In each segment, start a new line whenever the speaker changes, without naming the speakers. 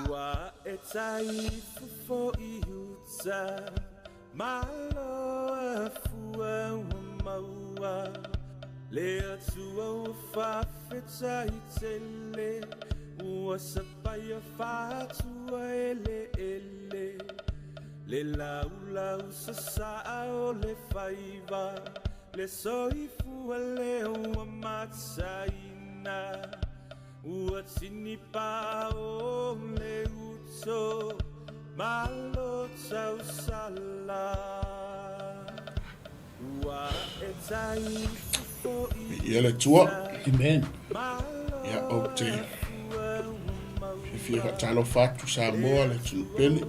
Ua e tai fofo i uta Malo a fua ua maua Le Atua ua faafetai tele Ua sapaia faatua eleele Le laulau sasaa o le faiva Le soifua lea ua mataina Ua tini pao le uto Malo tausala Ua e tai fofo i
Ia le Atua.
Amen.
Ia ou te fiafia faatalofa atu Samoa le atunuu pele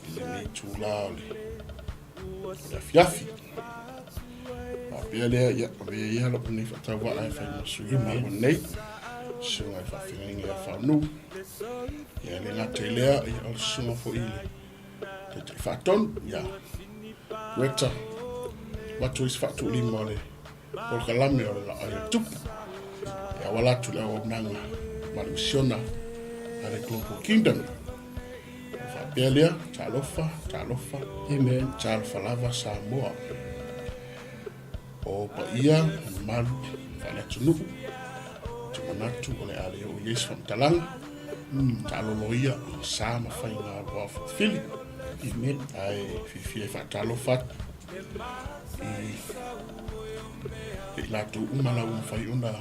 i lenei itula o le o le afiafi. Faapea lea, ia, avea ia lou nei faatauvaa e fai ma sui o maua nei, susuga i faafeagaiga ia Faunu. Ia, le gata i lea, ia, o le susuga foi i le Taitai Faatonu, ia, Greta, avatu ai se faatuulima o le polokalame o le Laai a le Tupu, e auala atu i le auaunaga ma le misiona a le Global Kingdom. Ona faapea lea, talofa, talofa,
Amen.
talofa lava Samoa. O paia, o mamalu, faale-atunuu, ou te manatu o le a le oo i ai se faamatalaga, taalolo ia sa ma faiga o le vao filifili.
Amen.
Ae fiafia e faatalofa atu i i latou uma la ua mafai ona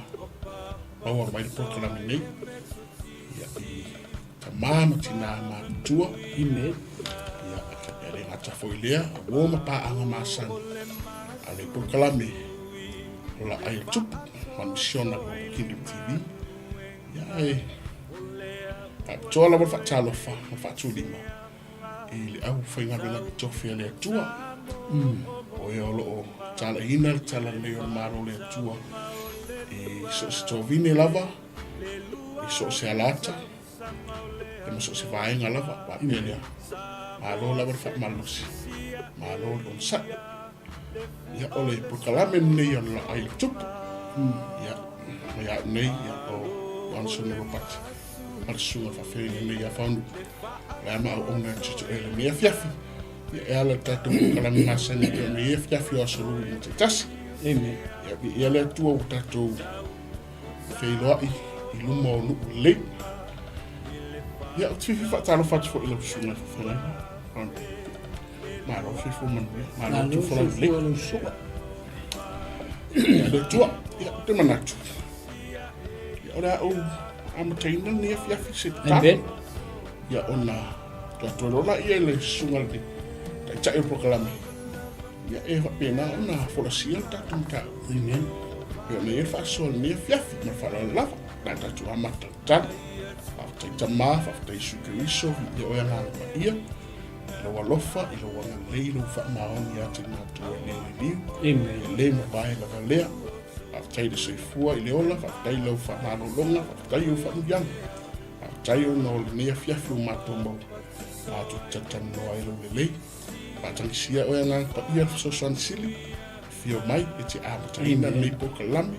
maua mai le polokalame nei. Ia, i tama ma tinā matutua.
Amen.
Ia, e le gata foi lea, uo ma paaga masani a le polokalame o Laai o Tupu ma le misiona Global Kingdom TV. Ia, e faapitoa lava le faatalofa ma le faatulima i le au faigaluega totofi a le Atua. O ea o lo o talaiina le talalelei o le Malo o le Atua i so o se tovine lava, i so o se alata, ia ma so o se vaega lava, faapea lea. Malo lava le faamalosi, malo le onosai. Ia, o le polokalame lenei o le Laai le Tupu. Ia, ma ia au nei, ia, o Johnson Ropati, ma le susuga faafeagaiga nei ia Faunu. O le a ma auauna e tutu e lenei afiafi. Ia, e ala i le tatou polokalame masani e pei ona i ai afiafi o Aso Lulu ma taitasi.
Amen.
Ia, viia le Atua ua tatou feiloai i luma o nuu lelei. Ia, ou te fiafia faatalofa atu foi i lau susuga i le faafeagaiga. Malo le soifua manuia. Malo le
soifua lau susuga.
Ia le Atua, ia, ou te manatu. Ia, o le a ou amataina lenei afiafi se tatalo.
Amen.
Ia, ona tuu atu loa lea i le susuga i le taitai o le polokalame. Ia, e faapena ona folasia le tatou mataupu.
Amen.
E pei ona i ai le faasoa i lenei afiafi ma le faaaloalo lava. O le a tatou amata le tatalo. Faafetai Tama, faafetai Iesu Keriso, viia oe Agaga Paia. I lou alofa, i lou agalelei, i lou faamaoni ia te matou e le liliu.
Amen.
E le mavae lava lea. Faafetai i le soifua, i le ola, faafetai i lau faamalologa, faafetai i ou faanuiaga. Faafetai ona o lenei afiafi ua matou maua, matou te talatalanoa ai i lou lelei. Faatagisia oe Agaga Paia le fesoasoani sili, afio mai e te amataina lenei polokalame.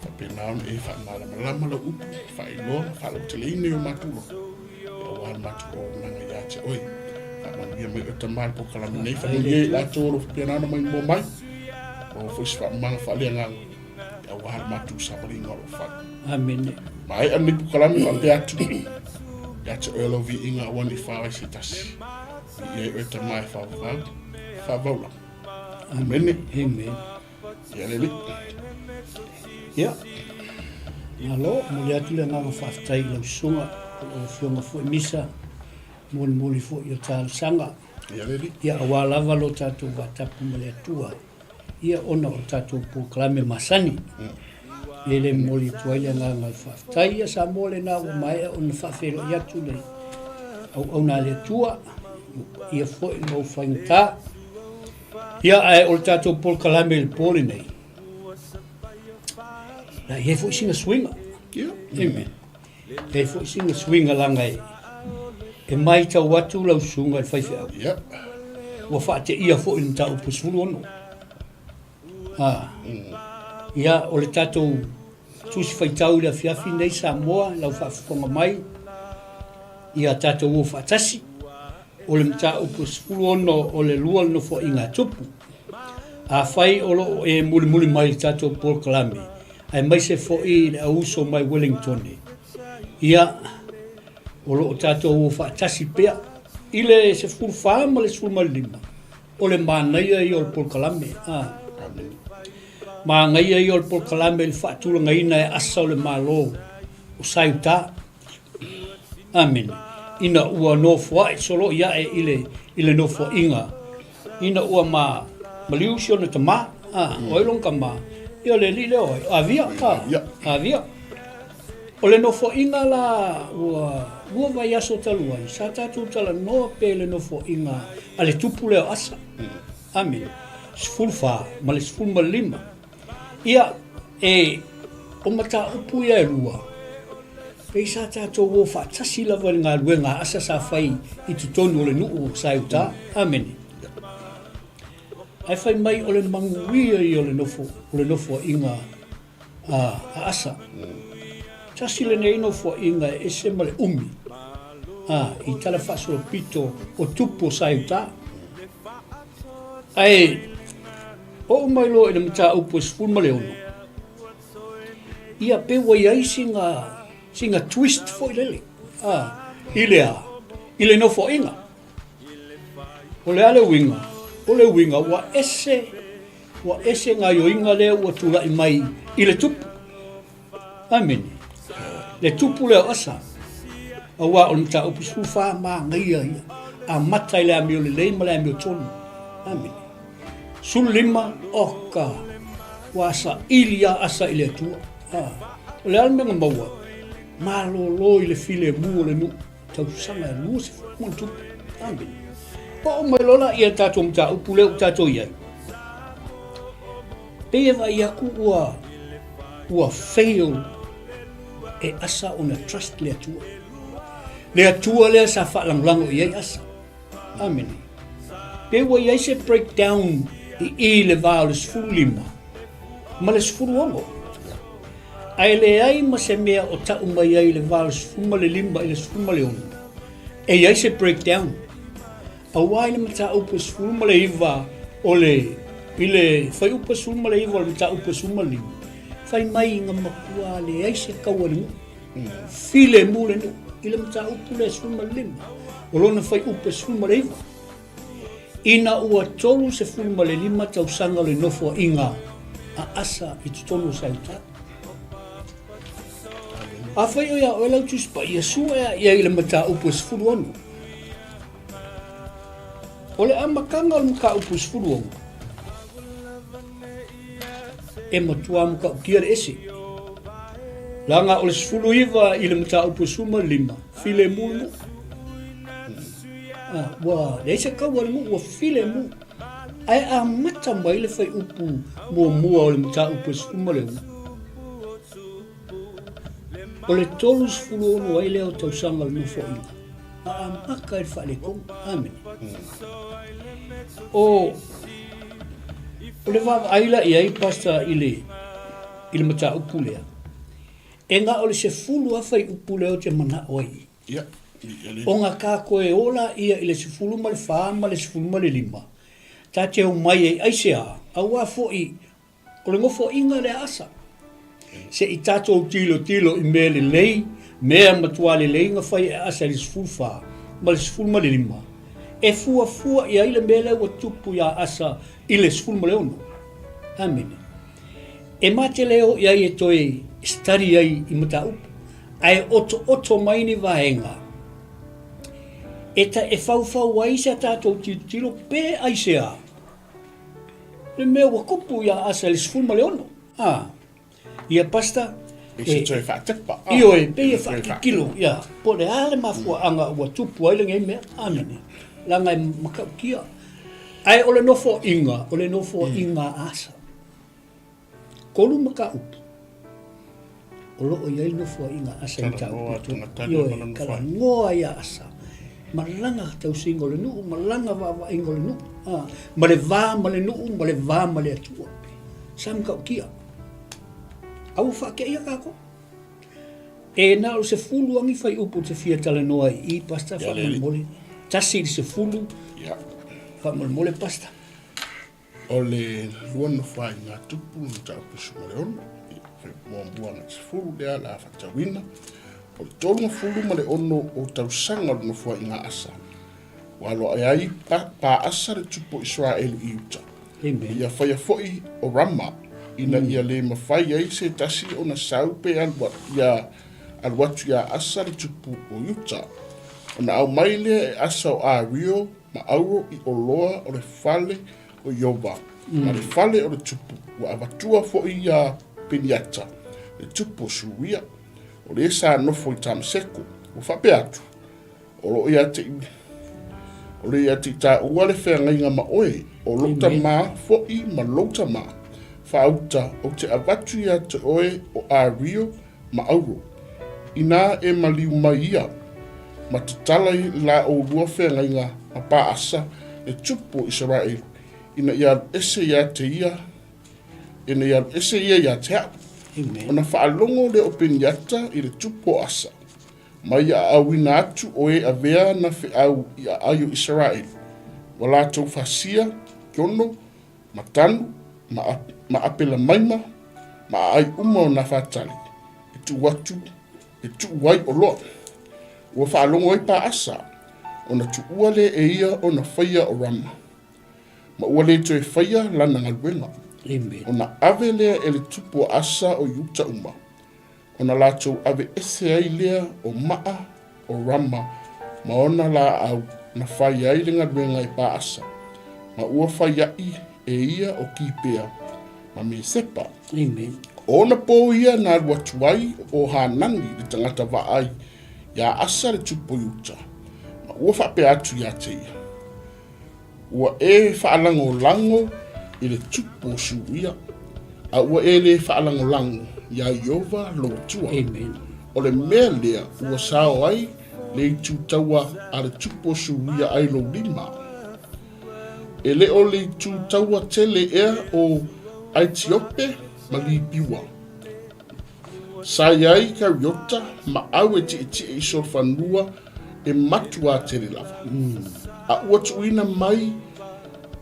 Faapena ona e faamalamalama lau upu, faailoa ma faalauteleina i o matou loto, aua le matou auaunaga ia te oe. Faamanuia mai oe Tama i le polokalame nei, faamanuia i latou o lo o faapena ona maimoa mai, maua foi se faamamaga faaleagaga, aua le matou savaliga o lo o fai.
Amene.
Maea lenei polokalame faapea atu, ia te oe lau viiga aua ne i fao ai se tasi. Viia ai oe Tama e faavavau, faavaulama. Amene.
Amen.
Ia le alii.
Ia, malo, momoli atu le agaga faafetai i lau susuga, po o lau afioga foi Misa, molimoli foi o talosaga.
Ia le alii.
Ia, aua lava lo tatou vatapu ma le Atua, ia ona o le tatou polokalame masani. E le momoli atu ai le agaga o le faafetai. Ia Samoa lena ua maea ona faafeiloai atu le auauna a le Atua, ia foi ma ufaigata. Ia, ae o le tatou polokalame i le po lenei, na i ai foi sina suiga.
Ia.
Amen. E i ai foi sina suiga laga e, e maitau atu lau susuga i le faifeau.
Ia.
Ua faateia foi i le mataupu 16. Ah. Ia, o le tatou Tusi Faitau i le afiafi nei Samoa, lau faafofoga mai, ia tatou o faatasi. O le mataupu 16 o le lua le Nofoaiga a Tupu. Afai o lo o e mulimuli mai i le tatou polokalame, aemaise foi i le auuso mai Wellingtone, ia, o lo o tatou o faatasi pea i le 14 ma le 15, o le manaia ia o le polokalame. A. Manaia ia o le polokalame i le faatulagaina e asa o le Malo o Saiuta. Amene. Ina ua nofoa'i solo'i ae i le, i le nofoa'iga, ina ua ma, maliu si ona tamā, a, o ai lona tamā? Ia o le alii lea o ai? O Avia, a, Avia. O le nofoa'iga la ua lua vaiaso talu ai, sa tatou talanoa pea i le nofoa'iga a le tupu lea o Asa. Amene. 14 ma le 15. Ia, e, o mataupu ia e lua, pei sa tatou o faatasi lava i le galuega a Asa sa fai i totonu o le nuu o Saiuta. Amene. Ae fai mai o le manuia ia o le nofo, o le nofoaiga a, a Asa. Tasi lenei nofoaiga e ese ma le umi, a, i tala faasolopito o tupu o Saiuta. Ae, Oo mai loa i le mataupu e 16, ia pe ua i ai sina, sina twist foi lele, a, i le a? I le nofoaiga. O le a le uiga? O le uiga ua ese, ua ese gaoioiga lea ua tulai mai i le tupu. Amene. Le tupu lea o Asa, aua o le mataupu 14 manaia ia, amata i le amio lelei ma le amio tonu. Amene. 15, oka, ua saili lava Asa i le Atua. Ah, o le a le mea na maua? Malolo i le filemu o le nuu. Tausaga e 20 ma ona tupu. Amene. Oo mai loa laia i le tatou mataupu lea ua tatou i ai. Pei e vaai atu ua ua fail e Asa ona trust le Atua. Le Atua lea sa faalagolago i ai Asa. Amene. Pe ua i ai se breakdown i i le va o le 15 ma le 16. Ae leai ma se mea o tau mai ai i le va o le 15 i le 16 e i ai se breakdown. Aua i le mataupu e 19 o le, i le fuaiupu e 19 o le mataupu e 15, fai mai na matua leai se tau a le nuu, filemu le nuu i le mataupu lea e 15, o lona fuaiupu e 19. Ina ua 35 tausaga o le nofoaiga a Asa i totonu o Saitau. Afai o ia oe lau Tusi Paia, sue a i ai i le mataupu e 16. O le amataga o le mataupu 16, e matua matautia le ese. Leaga o le 19 i le mataupu 15, filemu le nuu. Ah, ua leai se kaua le nuu, ua filemu. Ae amata mai le fuaiupu muamua o le mataupu 16, O le 36 ai lea o tausaga o le Nofoaiga, a amata i le faaletonu. Amene. O, o le vaavaai la i ai, Pastor, i le, i le mataupu lea, e na o le 10 lava fuaiupu lea ou te manao ai i i.
Ia,
Ona ta toe o laia i le 14 ma le 15, ta te omai ai aisea, aua foi O le nofoaiga lea Asa. Se i tatou tilotilo i mea lelei, mea matua lelei na fai e Asa i le 14 ma le 15, e fuafua i ai le mea lea ua tupu iā Asa i le 16. Amene. E ma te le o i ai e toe study ai i mataupu, ae otooto mai ni vaega e ta e faufau ai se tatou tilotilo pe aisea Le mea ua tupu ia Asa i le 16. A, ia Pastor,
E se toe faatepa.
Ioe, pei e faatilotilo, ia, po o le a le mafuaaga ua tupu ai lenei mea. Amene. Leaga e matautia. Ae o le nofoaiga, o le nofoaiga a Asa. Tolu mataupu o lo o i ai nofoaiga a Asa i mataupu e tolu. Ioe, talanoa ia Asa, ma lana tausiga o le nuu, ma lana vaavaaiga o le nuu, ma le va ma le nuu, ma le va ma le Atua. Sa matautia. A ua faateia tatou. E na o le 10 lava ni fuaiupu ou te fia talanoa ai i i, Pastor, faamolemole. 1 i le 10, faamolemole, Pastor.
O le lua Nofoaiga Tupu le mataupu 16, muamua agai 10 lea la faatauina. O le 36 o tausaga o le Nofoaiga Asa, ua aloaia ai Paasa le tupu o Isaraelu i Iuta. Ia faia foi o Rama, ina ia le mafai ai se tasi ona sau pe alu, ia alu atu iā Asa le tupu o Iuta. Ona aumai lea e Asa o Ario ma auro i oloa o le fale o Ieova, ma le fale o le tupu, ua avatua foi iā Peniata, le tupu o Suria, o le sa nofo i Tamaseko, ua faapea atu, O lo o ia te o le ia te taua le feagaiga ma oe, o lou tamā foi ma lou tamā faauta, ou te avatu ia te oe o Ario ma auro. Inā e maliu mai ia, ma tatala i la ʻolua feagaiga ma Paasa le tupu o Isaraelu, ina ia alu ese ia te ia, ina ia alu ese ia ia te a'u. Ona faalogo lea o Peniata i le tupu o Asa, ma ia aauina atu o e avea na feau i aai o Isaraelu, ua latou fasia, Kiono, ma Tanu, ma, ma Apelamaima, ma aai uma o Nafatali, e tuu atu, e tuu ai oloa. Ua faalogo ai Paasa, ona tuua lea e ia ona faia o Rama, ma ua le toe faia lana galuega.
Amen.
Ona ave lea e le tupu o Asa o Iuta uma, ona latou ave ese ai lea o maa o Rama ma ona laau na fai ai le galuega e Paasa, ma ua fai aʻi e ia o Kipea ma Mesepa.
Amen.
O ona pō ia na alu atu ai o Hanani le tagata vaai iā Asa le tupu o Iuta, ma ua faapea atu ia te ia, Ua e faalagolago i le tupu o Suria, a ua e le faalagolago iā Ieova lou Atua.
Amen.
O le mea lea ua sao ai le itu taua a le tupu o Suria ai lou lima. E le o le itu taua tele ea o Aitiope ma Lipiua. Sa i ai Kariota ma au e tietie i solofanua e matuā tele lava. A ua tuuina mai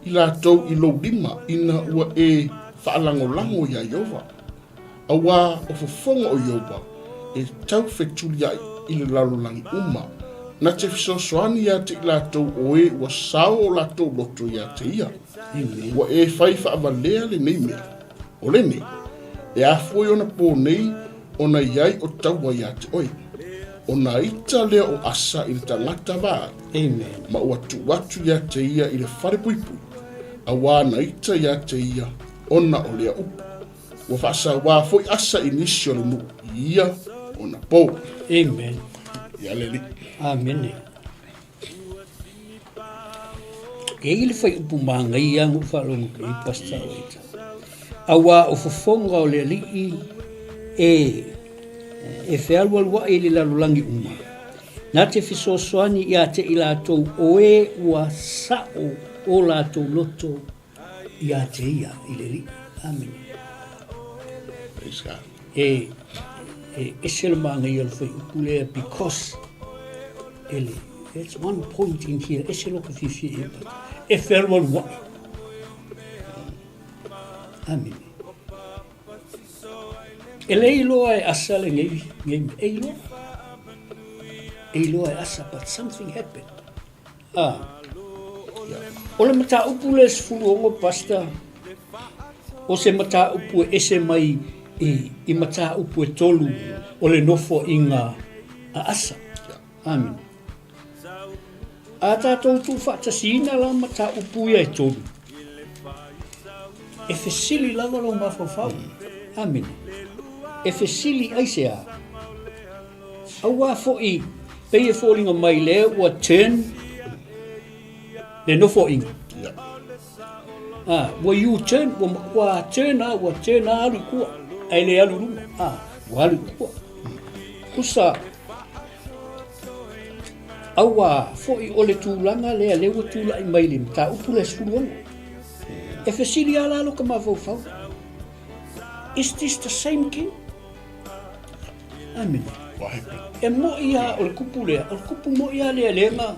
i latou i lou lima ina ua e faalagolago iā Ieova. Auā o fofoga o Ieova e taufetuliaʻi i le lalolagi uma, na te fesoasoani iā te i latou o e ua sao o latou loto iā te ia. Ua e fai faavalea lenei mea. O lenei, e afua i ona pō nei ona i ai o taua iā te oe. Ona ita lea o Asa i le tagata vaai,
Amen.
ma ua tuu atu iā te ia i le fale puipui, auā na ita iā te ia ona o lea upu. Ua faasauā foi Asa i nisi o le nuu i ia ona pō.
Amen.
Ia le Alii.
Amene. E i ai le fuaiupu manaia na ou faalogo atu i ai Pastor Oita. Auā o fofoga o le Alii e e fealualuai i le lalolagi uma, na te fesoasoani ia te i latou o e ua sao o latou loto ia te ia i le Alii. Amene.
Praise God.
E, e ese le manaia o le fuaiupu lea because e le, it's one point in here, ese loka fiafia i ai e fealualuai. Amene. E le iloa e asa lenei, nei, e iloa. E iloa e asa, but something happened. Ah. O le mataupu lea 16, Pastor, o se mataupu e ese mai i, i mataupu e tolu o le nofoaiga a Asa. Amene. A tatou tuufaatasiina la mataupu ia e tolu, e fesili lava lou mafaufau. Amene. E fesili aisea? Auā foi, pei e foliga mai lea ua turn le nofoaiga. Ah, ua U-turn, ua matua turn a, ua turn a alu i tua, ae le alu i luma. Ah, ua alu i tua. Tusa, auā foi o le tulaga lea, lea ua tulai mai le mataupu lea 16. E fesili lava la lota mafaufau, is this the same king? Amene. E moʻi lava o le kupu lea, o le kupu moʻi lava lea lea na,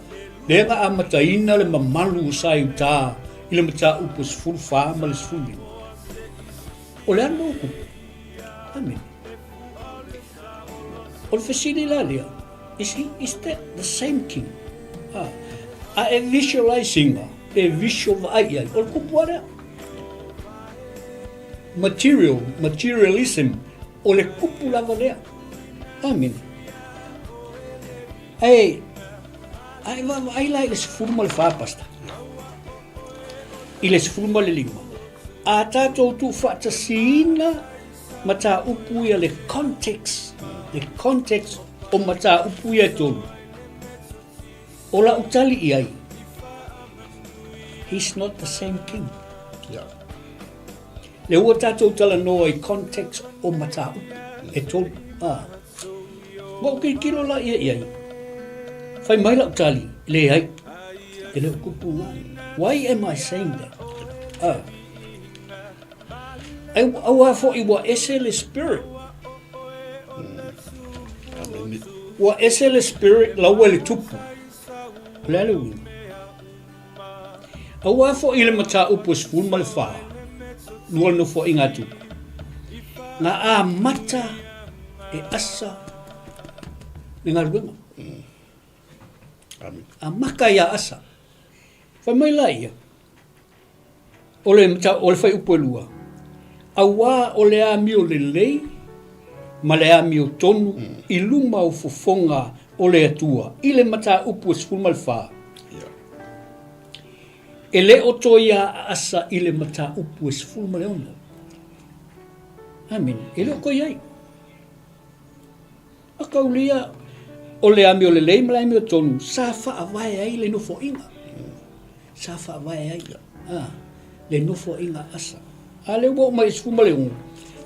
lea na amataina le mamalu o sa i uta i le mataupu e 14 ma le 15. O le a le mea ua tupu? Amene. O le fesili la lea, is, he, is that the same king? Ah, a e visualize ina, pe visual vaai i ai, o le kupu lava lea. Material, materialism, o le kupu lava lea. Amene. Ae, a e vaavaai la i le 14, Pastor, i le 15, a tatou tuufaatasiina mataupu ia le context, le context o mataupu ia e tolu, O lau tali i ai, he's not the same king.
Yeah.
Le ua tatou talanoa i context o mataupu e tolu. Ah. Ma ou tilotilo la ia i ai. Fai mai lau tali, leai. E le o kupu ngā. Why am I saying that? Ah. Ai, auā foi ua ese le spirit. Ua ese le spirit laua i le tupu. O le a le uiga? Auā foi i le mataupu e 14, lua le nofoaiga a tupu. Na amata e Asa le galuega. Amata ia Asa. Fai mai la ia, O le, o le fuaiupu e lua, auā o le amio lelei ma le amio tonu i luma o fofoga o le Atua i le mataupu e 14. E le o toe ia Asa i le mataupu e 16. Amene. E le o toe i ai. Akaulia, o le amio lelei ma le amio tonu sa faavae ai le nofoaiga. Sa faavae ai a, le nofoaiga a Asa. A lea ua oo mai i le 16,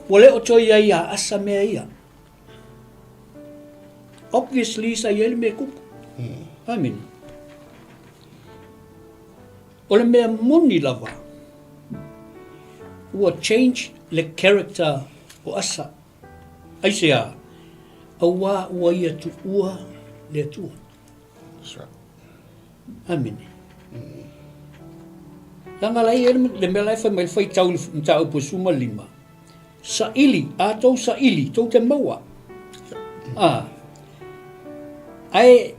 ua le o toe i ai ia Asa mea ia. Obviously sa i ai le mea e tupu. Amene. O le mea moni lava, ua change le character o Asa. Aisea? Auā ua ia tuua le Atua.
That's right.
Amene. Leaga la i le mea la e fai mai le faitau i le mataupu e 15. Saili, a tou saili, tou te maua. A. Ae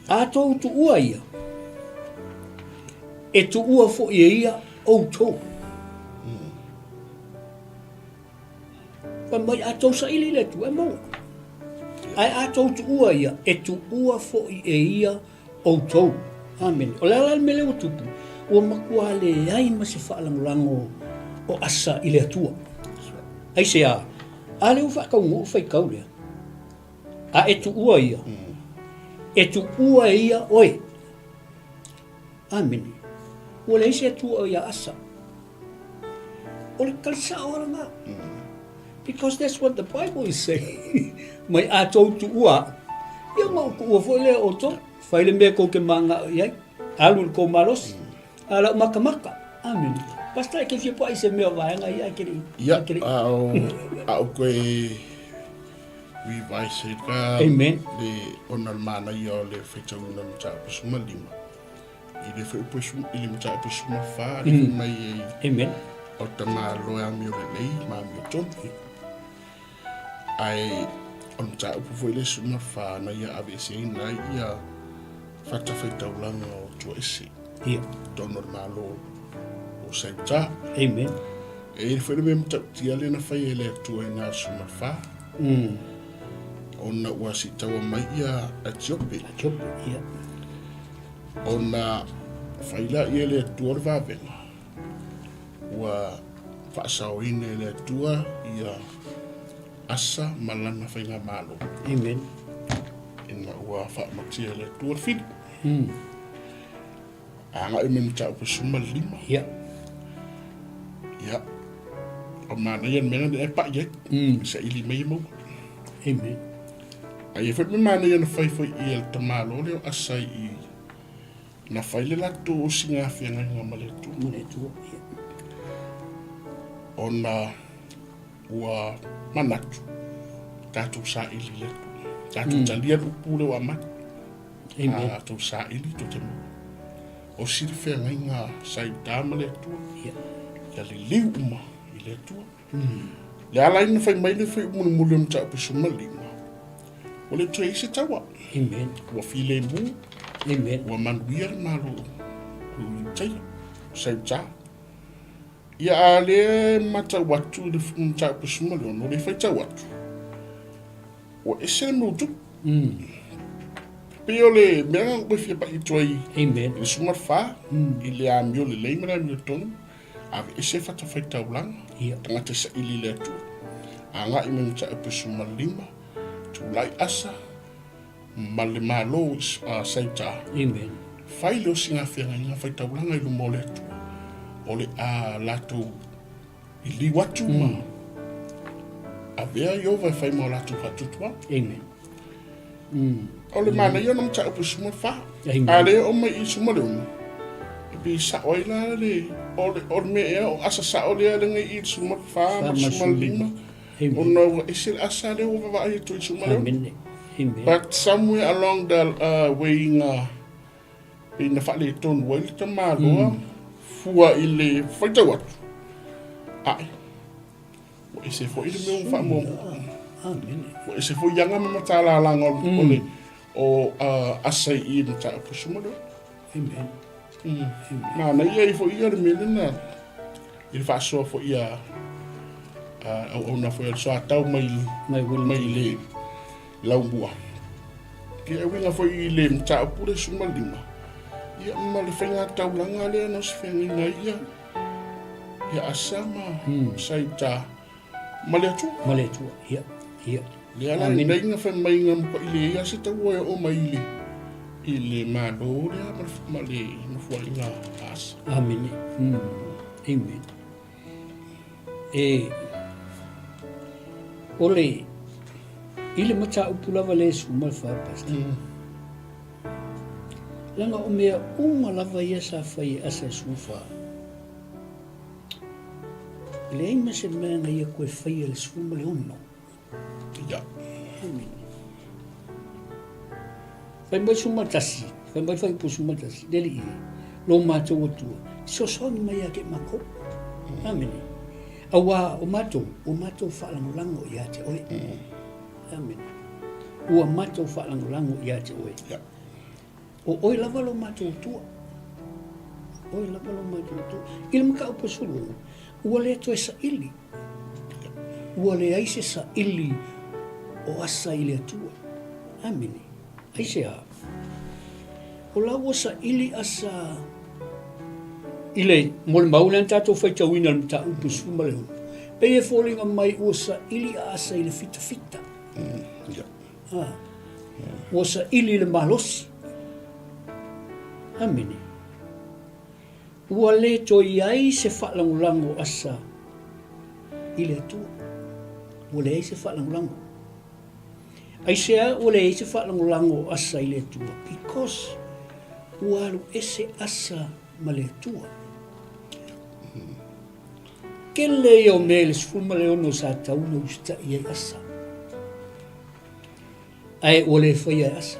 A tou tuua ia, e tuua foi e ia outou. Fai mai, a tou saili i le Atua, e maua. Ae a tou tuua ia, e tuua foi e ia outou. Amene. O le a la le mea lea ua tupu? Ua matua leai ma se faalagolago o Asa i le Atua. Aisea? A lea ua faataunuu le faitau lea. A e tuua ia, e tuua e ia oe. Amene. Ua leai se Atua ia Asa. O le tali sao lava lena. Because that's what the Bible is saying. Mai a tou tuua au, ia ma ou tuua foi lea o outou. Fai le mea tou te manao i ai. Alu i le tou malosi. A lau makamaka. Amene. Pastor, e te fia paʻi se mea o vaega ia, e te le i.
Ia, a o, a o koe revise ai ka
Amen.
le ona le manaia o le faitauina o le mataupu 15. I le fuaiupu i le mataupu 14, le fai mai ai
Amen.
o tamāloa e amio lelei ma amio tonu. Ae o le mataupu foi le 14 na ia aveeseina ai ia fatafaitaulaga o Tuaese.
Ia.
Tonu o le Malo o Saitā.
Amen.
E i ai foi le mea matautia lea na fai e le Atua i na 14. Ona ua siitaua mai ia Etiope.
Etiope, ia.
Ona fai la ia le Atua le vavega. Ua faasaoina e le Atua ia Asa ma lana faigamalo.
Amen.
Ina ua faamatia e le Atua le fili. Agai mai mataupu 15.
Ia.
Ia. O manaia le mea na e pai ai. Saili mai e maua.
Amen.
Ae foi me manaia na fai foi i le tamālo lea o Asa i na fai le latou osinga feagaiga ma le Atua.
Ma le Atua. Ia.
Ona ua manatu. Tatou saili i le Atua. Tatou talia le upu lea ua aumai.
Amen.
A tatou saili tou te maua. O sili feagaiga sa i uta ma le Atua.
Ia.
Ia liliu uma i le Atua. Le ala ai na fai mai le fai mulimuli o mataupu 15. Ua le toe i ai se taua.
Amen.
Ua filemu.
Amen.
Ua manuia le Malo o Utaia, sa i uta. Ia a lea e matau atu i le mataupu 16, o lea e faitau atu, ua ese le mea ua tupu. Pei o le mea lena na ou fia pai atu ai i
Amen.
le 14, i le amio lelei ma le amio tonu, aveese fatafaitaulaga,
Ia.
tagata e saili i le Atua. Agai mai mataupu 15, tulai Asa ma le Malo o Saita.
Amen.
Fai le osigafeagaiga faitaulaga i luma o le Atua, o le a latou liliu atu ma avea Ieova e fai ma o latou faatuatuaga.
Amen.
O le manaia ona mataupu i 14.
Amen.
A lea e oo mai i 16, e pei e sao ai la le, o le, o le mea ea o asa sao lea le i i le 14 ma le 15.
Amen.
Ona ua ese le asa lea ua vaavaai atu i 16.
Amen. Amen.
But somewhere along the way na pei na faaletonu ai le tamaloa fua i le faitau atu. Ae, ua ese foi le mea ua faamuamua.
Amen.
Ua ese foi aga ma matalalaga o o le o asa i i mataupu 16.
Amen.
Manaia ai foi ia le mea lena i le faasoa foi a auauna foi a le soatau mai
Mai
mai le laumua. Ia e uiga foi i le mataupu le 15, ia ma le faiga taulaga lea na osifeagaiga ai ia ia Asa ma sa i uta ma le Atua.
Ma le Atua, ia, ia.
Lea la
Amen.
nei na fai mai nga matuai leai lava se taua e oo mai i le i le Malo lea ma le ma le nofoaiga a Asa.
Amene. Amen. E o le i le mataupu lava le 14 Pastor. Leaga o mea uma lava ia sa fai e Asa e 14. E leai ma se mea na ia koe faia i le 16.
Ia.
Amen. Fai mai 11, fai mai fuaiupu 11, le Alii e, lo matou Atua, fesoasoani mai ia te matou. Amene. Auā o matou, ua matou faalagolago ia te oe. Amene. Ua matou faalagolago ia te oe.
Ia.
O oe lava lo matou Atua. O oe lava lo matou Atua. I le mataupu 16, ua le toe saili. Ua leai se saili o Asa i le Atua. Amene. Aisea? O la ua saili Asa i le molimau lea na tatou faitauina i le mataupu 16. Pei e foliga mai ua saili a Asa i le fitafita. Ah. Ua saili i le malosi. Amene. Ua le toe i ai se faalagolago o Asa i le Atua. Ua leai se faalagolago. Aisea ua leai se faalagolago o Asa i le Atua? Because ua alu ese Asa ma le Atua. Tele ia o mea i le 16 sa tatau ona usitai ai Asa. Ae ua le faia e Asa.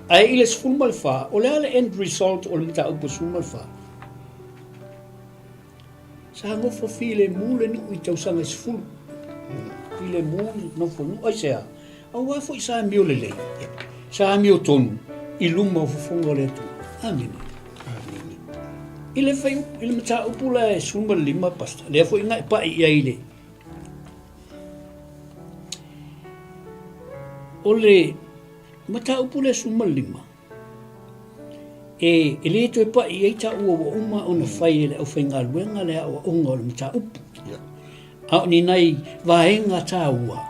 Ae i le 14, o le a le end result o le mataupu 14? Sa nofo filemu le nuu i tausaga e 10. Filemu nofo nuu. Aisea? Aua foi sa amio lelei, sa amio tonu i luma o fofoga o le Atua. Amene.
Amene.
I le fai, i le mataupu la e 15, Pastor, lea foi na e pai i ai i le O le mataupu lea 15, e, e le toe pai i ai taua ua uma ona fai e le aufaigaluega le aoaoga o le mataupu.
Yeah.
A o ni nai vaega taua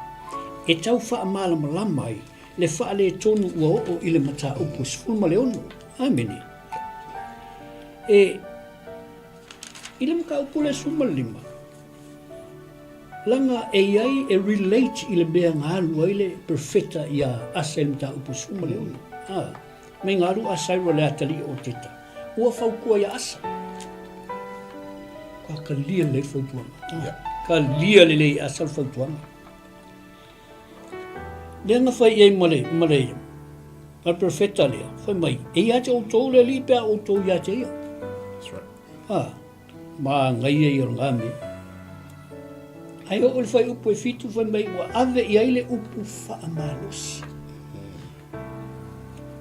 e tau faamalamalama ai le faaletonu ua oo i le mataupu 16. Amene. E, i le mataupu lea 15, Leaga e i ai e relate i le mea na alu ai le perfeta ia Asa i le mataupu 16. A, mai na alu Asaira le atalii o Oteta, ua fautua ia Asa. Ka kalia lelei le fautuaga.
Yeah.
Kalia lelei e Asa le fautuaga. Lea na fai i ai ma le, ma le, ma le perofeta lea, fai mai, e ia te outou le Alii pe a outou ia te ia.
That's right.
Ah, manaia ia o lena mea. Ae oo i le fuaiupu e fitu fai mai ua ave i ai le upu faamalosi.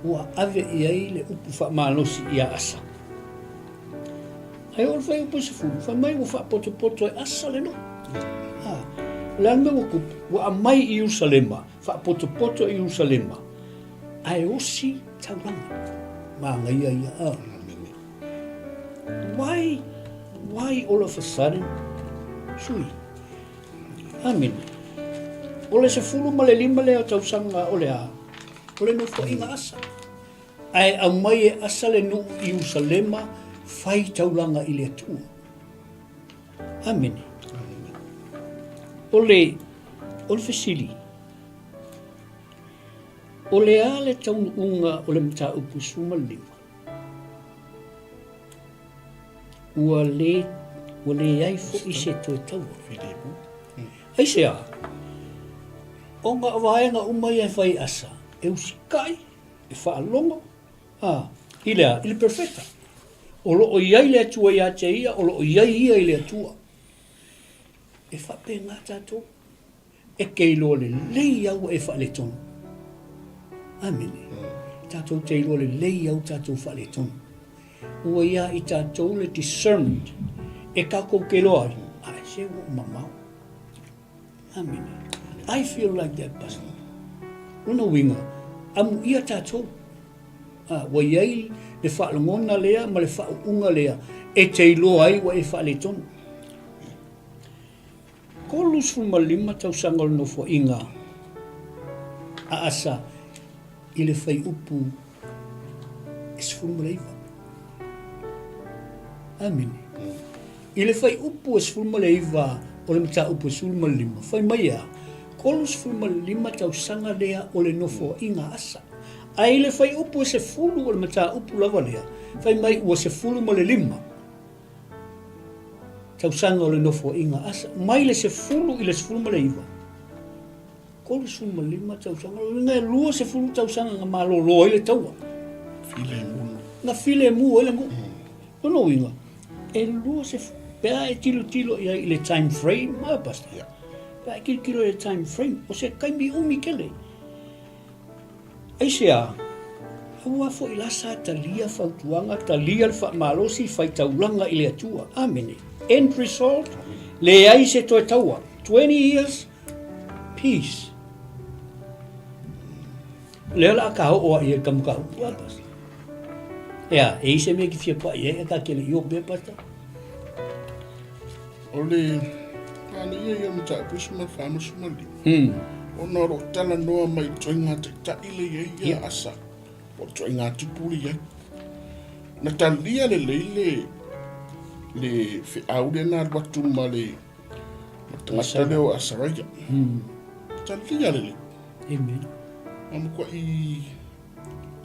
Ua ave i ai le upu faamalosi ia Asa. Ae oo i le fuaiupu e 10, fai mai ua faapotopoto e Asa le nuu. Ha, o le a le mea ua tupu? Ua aumai i Ierusalema, faapotopoto i Ierusalema, ae osi taulaga. Manaia ia. Ah. Why, why all of a sudden? Sui. Amene. O le 15 lea o tausaga o le a? O le nofoaiga Asa. Ae aumai e Asa le nuu i Ierusalema fai taulaga i le Atua. Amene. O le, o le fesili, o le a le taunuuga o le mataupu 15? Ua le, ua leai foi se toe taua. Aisea? Ona o vaega uma ia e fai e Asa, e usikai, e faalogo, a, i le a? I le perofeta. O lo o i ai le Atua ia te ia, o lo o i ai ia i le Atua. E faapena tatou. E te iloa lelei au e faaletonu. Amene. Tatou te iloa lelei au tatou faaletonu. Ua ia i tatou le discernment e tatou te iloa ai, ae se ua ou mamao. Amene. I feel like that, Pastor. Lona uiga, amuia tatou. A, ua i ai le faalogona lea ma le faauuga lea e te iloa ai ua e faaletonu. 35 tausaga o le nofoaiga a Asa i le fuaiupu e 19. Amene. I le fuaiupu e 19 o le mataupu e 15, fai mai e a? 35 tausaga lea o le nofoaiga a Asa. Ae i le fuaiupu e 10 o le mataupu lava lea, fai mai ua 15 tausaga o le Nofoaiga Asa, mai le 10 i le 19, 35 tausaga, o lona uiga e 20 tausaga na malolo ai le taua.
Filemu.
Na filemu ai le nuu. Lona uiga, e 20, pe a e tilotilo i ai i le time frame, a Pastor?
Yeah.
Pe a e tilotilo i le time frame, o se taimi umi tele. Aisea? Aua foi la sa talia fautuaga, talia le faamalosi, fai taulaga i le Atua. Amene. End result, leai se toe taua. 20 years, peace. Lea la ka oo a ia ka muka upu a pasi. Ea, e i se mea ki fia pa ia e ka kele i o pea pasta.
O le ana ia ia mataupu suma fa ma suma lima. Ona o lo o talanoa mai i ituaiga taitai le i ai ia Asa, po o ituaiga tupu le i ai. Na talia lelei le le feau lea na alu atu ma le ma le tagata lea o Asaraia. Talia lelei.
Amen.
Ma matuai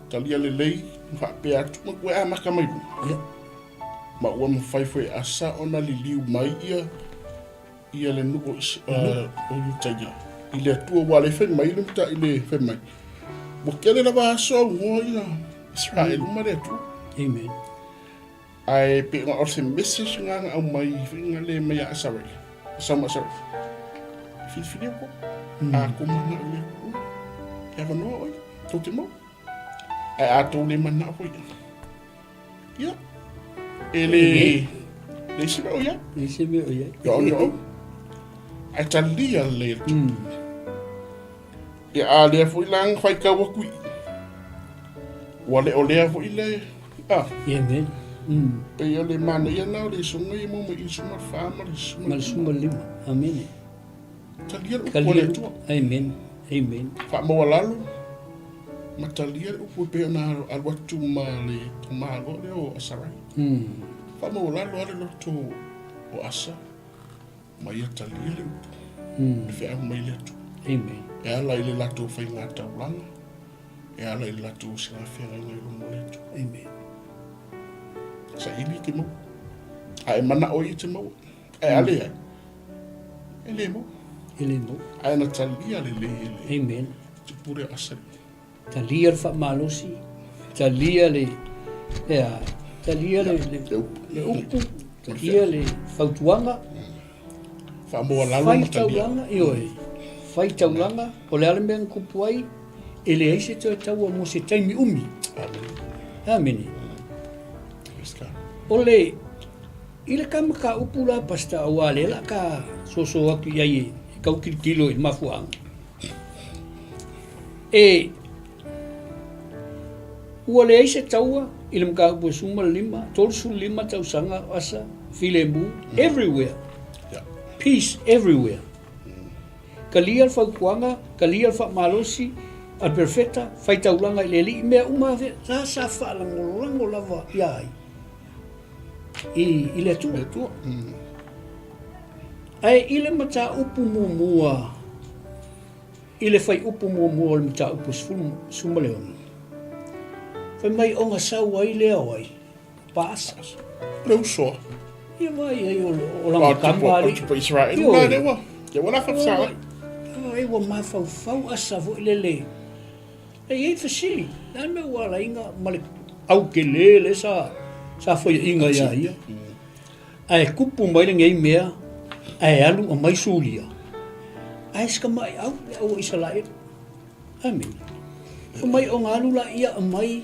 talia lelei ma faapea atu ma ua amata mai luga.
Yeah.
Ma ua mafai foi e Asa ona liliu mai ia ia le nuu o o Iutaia i le Atua ua le fai mai le mata i le fai mai. Ua tele lava aso aunoa ia Israelu ma le Atua.
Amen.
Ae pei ona o se message nga na aumai foi nga le mai a Asaraia. Asa ma Asaraia. Filifilia ko. A ko mana o le Atua. E avanoa oe, tou te mau. Ae a tou le manao foi. Ia. E le... Le isi mea o i ai.
Le isi mea o i ai.
Ia on your own. Ae talia le mm. Ia a lea foi la na faitau atu i. Ua le o lea foi le... Ah.
Ia me.
Mm. Pei o le manaia na o le isoga ia mo mai i le suma fa ma le suma.
Ma le suma lima. Amene.
Talia le upu a le Atua.
Amen. Amen.
Faamaualalo ma talia le upu e pei ona alu atu ma le tamaloa lea o Asarai. Faamaualalo lava le loto o Asa ma ia talia le upu. Le feau mai le Atua.
Amen.
E ala i le latou faiga taulaga, e ala i le latou osigafeagaiga i luma o le Atua.
Amen.
Saili e te maua. A e manao ia e te maua. Ae a leai, e le maua.
E le maua.
Ae na talia lelei e le
Amen.
Tupu lea asa.
Talia le faamalosi, talia le, le a, talia le, le, le upu, talia le fautuaga.
Faamoalalo
ma talia. Fai taulaga, ioe, fai taulaga, o le a le mea na tupu ai, e leai se toe taua mo se taimi umi.
Amene.
Amene. O le, i le ka mataupu la, Pastor, aua lea la ka soso atu i ai e tau tilotilo i le mafuaaga. E, ua leai se taua i le mataupu e 15, 35 tausaga o Asa, filemu, everywhere.
Yeah.
Peace everywhere. Talia le fautuaga, talia le faamalosi a le perofeta, fai taulaga i le Alii, mea uma lava, sa, sa faalagolago lava ia ai i, i le Atua.
Le Atua. Mm.
Ae i le mataupu muamua, i le fuaiupu muamua o le mataupu 16, fai mai ona sau ai lea o ai? Paasa.
Le uso.
Ia vai ai o, o lana tama
ali. O Israel. Ua le ua. Ia ua la fa sa.
Ai ua mafaufau asa foi lele. E i ai fesili, le a le mea ua ala ai na ma le au tele lea sa sa faiaina ia ia. Ae tupu mai lenei mea, ae alu aumai Suria, ae si tamaiau le au o Isaraelu. Amene. Fai mai ona alu laia aumai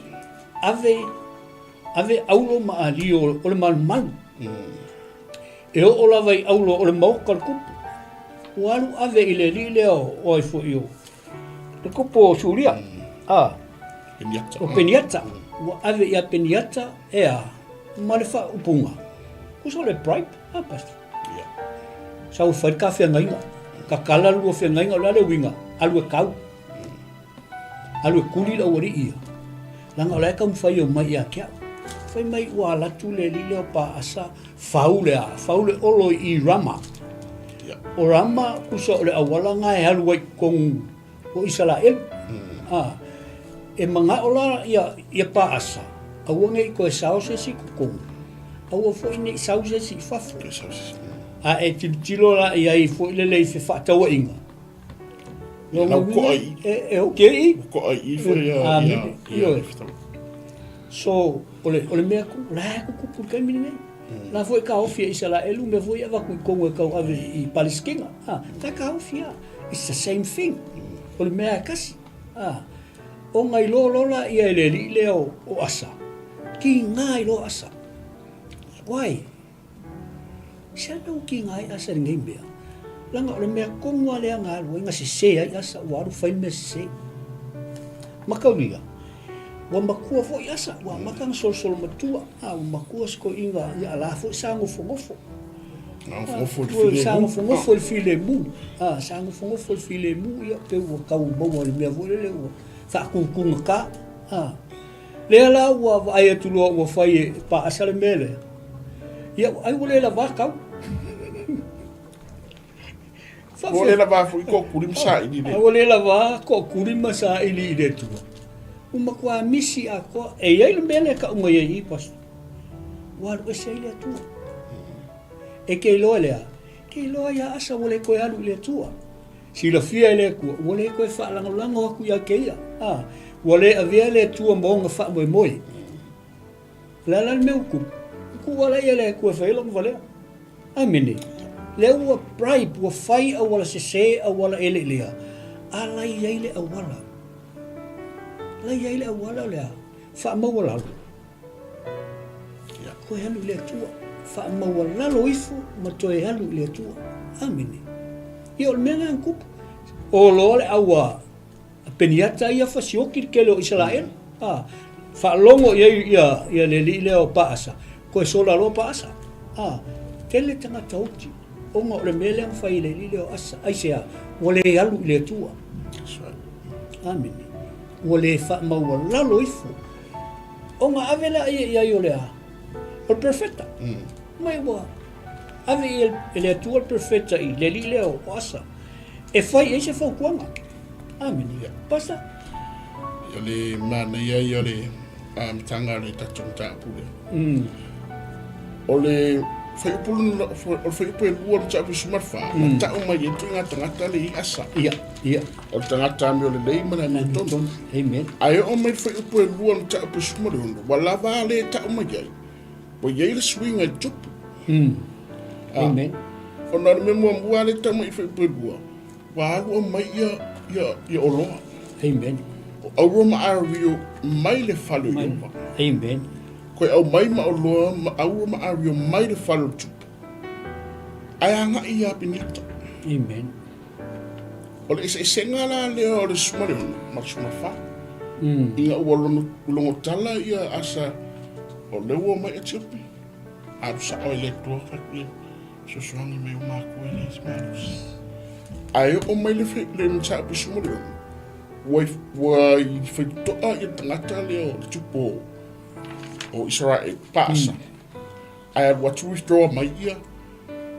ave ave aulo ma alio o le malumalu. E oo lava i aulo o le maota o le tupu. Ua alu ave i le alii lea o ai foi o le tupu o Suria. A.
Peniata.
O Peniata. Ua ave ia Peniata e a ma le faaupuga. Kusa o le bribe, a pastor.
Yeah.
Sau fai le kafeagaiga. Kakala lua feagaiga o le a le uiga, alu e kau. Alu e kuli le aualii ia. Leaga o la e taumafai e omai ia te au. Fai mai ua alu atu le alii lea o Paasa, fau le a, fau le olo i Rama.
Yeah.
O Rama, kusa o le auala nga e alu ai i totonu o Isaraelu. Mm. A, e manao la ia, ia Paasa, aua ne i toe sao se isi i totonu, aua foi ne i sau se isi i fafo. A e tilotilo la i ai foi lele i fefaatauaiga,
Lau koa i.
E, e o ke i.
Koa i foi ia.
Ia, ia. So, o le, o le mea ku, la ku ku ku kai mini nei. Mm. La foi ka ofi e Isaraelu, mea foi ava ku kongo e kau ave i Palestina. Ah, ka ka ofi a. It's the same thing. Mm. O le mea kasi. Ah, o ngai lo lo la ia e le li lea o, o Asa. Ki ngā i lo Asa. Why? Se a mea ua kiga ai Asa i lenei mea? Leaga o le mea tonu lava lea na alu ai na sese ai Asa, ua alu fai le mea sese. Mataulia, ua matua foi Asa, ua amata ona solosolo matua, a ua matua si toeaina ia a la foi sa nofonofo.
Nofonofo i le filemu.
Sa nofonofo i le filemu, a sa nofonofo i le filemu, ia pei ua tau maua i le mea foi lele ua faatutugata, a. Lea la ua vaai atu loa ua fai e Paasa le mea lea. Ia, ai ua le lavā kau.
Ua le lavā foi tookuli ma saili le.
Ua le lavā tookuli ma saili i le Atua. Ua matua misi atoa. E i ai le mea lea e tau mai ai i i, Pastor. Ua alu ese ai le Atua. E te iloa le a? Te iloa ia Asa ua le toe alu i le Atua. Silafia e le Atua, ua le toe faalagolago atu ia te ia, a, ua le avea le Atua ma ona faamoemoe. O le a la le mea ua tupu? Ua tuu lava ia le Atua e fai ai lona valea. Amene. Lea ua bribe, ua fai auala sese, auala eleelea, a la i ai le auala. La i ai le auala o le a? Faamaualalo. Toe alu i le Atua. Faamaualalo ifo ma toe alu i le Atua. Amene. Ia o le mea lena na tupu. O loa le au a Peniata ia fasioki le tele o Isaraelu. A, faalogo i ai ia, ia le alii lea o Paasa, toe sola loa Paasa. A, tele tagata oti, ona o le mea lea na fai e le alii lea o Asa. Aisea? Ua le alu i le Atua. Amene. Ua le faamaualalo ifo. Ona ave lea i ai o le a? O le perofeta. Mai ua ave i e le Atua le perofeta i le alii lea o Asa e fai ai se fautuaga. Amene. Pastor?
O le manaia ia o le amataga o le tatou mataupu lea. O le Fuaiupu lona, o le fuaiupu e lua o le mataupu 14, na tau mai ai ituaiga tagata lea i Asa.
Ia, ia.
O le tagata amio lelei ma le amiotonu.
Amen.
Ae oo mai le fuaiupu e lua o le mataupu 16, ua lava a le tau mai ai, ua i ai le suiga i le tupu.
Amen.
Ona o le mea muamua lava lea e tau mai i le fuaiupu e lua, ua alu aumai ia, ia, ia oloa.
Amen.
O auro ma ario mai le fale o Ieova.
Amen.
Toe aumai ma oloa ma auro ma ario mai le fale o le tupu. Ae agai ia Peniata.
Amen.
O le eseesega la lea o le 16 ma le 14. Ina ua lono, logo tala ia Asa o lea ua omai Etiopi. Alu sao i le Atua fai atu ia, fesoasoani mai o matou e leai se malosi. Ae oo mai le, le mataupu 16, ua, ua i faitotoa ia tagata lea o le tupu o, o Israel, Paasa. Ae alu atu withdraw mai ia,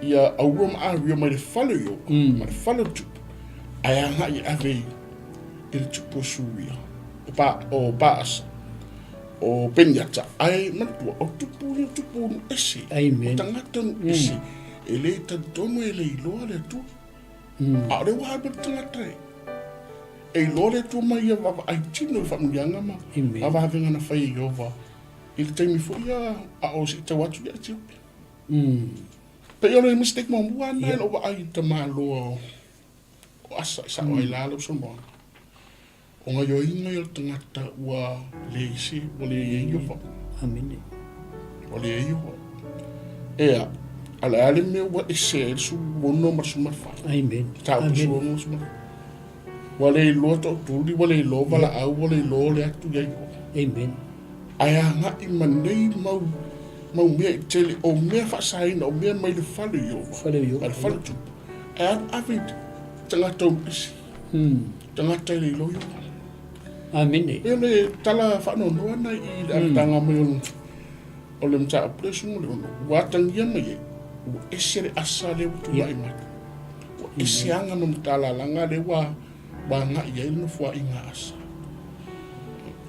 ia auro ma ario mai le fale o Ioba, ma le fale o le tupu, ae agai e ave i, i le tupu o Suria, o, ba, o Baasa, o Peniata. Ae manatua, o tupu ia o tupu nu ese,
Amen.
o tagata nu ese, e le talitonu e le iloa le Atua. A o lea ua alu le tagata e, e iloa le Atua ma ia vaavaai tino i faamanuiaga ma
Amen.
vavavega na fai e Ieova i le taimi foi ia a o se i tau atu ia Etiopia. Pei o le mistake muamua lena i lou vaai i le tamaloa o Asa i sao ai la lau saunoaga. O gaoioiga ia o le tagata ua leai se, ua leai Ieova.
Amene.
Ua leai Ieova. Ea, a le a le mea ua ese ai le 16 ma le 14.
Amen.
Mataupu
Amen.
16 ma le 14. Ua le iloa tootuli, ua le iloa valaau, ua le iloa le atu ia Ieova.
Amen.
Ae agai ma nei mau, mau mea i tele, o mea faasaina, o mea mai le fale o Ieova.
Fale o Ieova.
Mai le fale o tupu. Ae alu ave i tagata o isi. Tagata e le iloa Ieova.
Amene.
E o le tala faanoanoa na i le amataga mai o le, o le mataupu lea 16. Ua atagia mai ai, ua ese le asa lea ua tulai mai. Ua ese aga ma matalalaga lea ua, ua agai i ai le nofoaiga a Asa.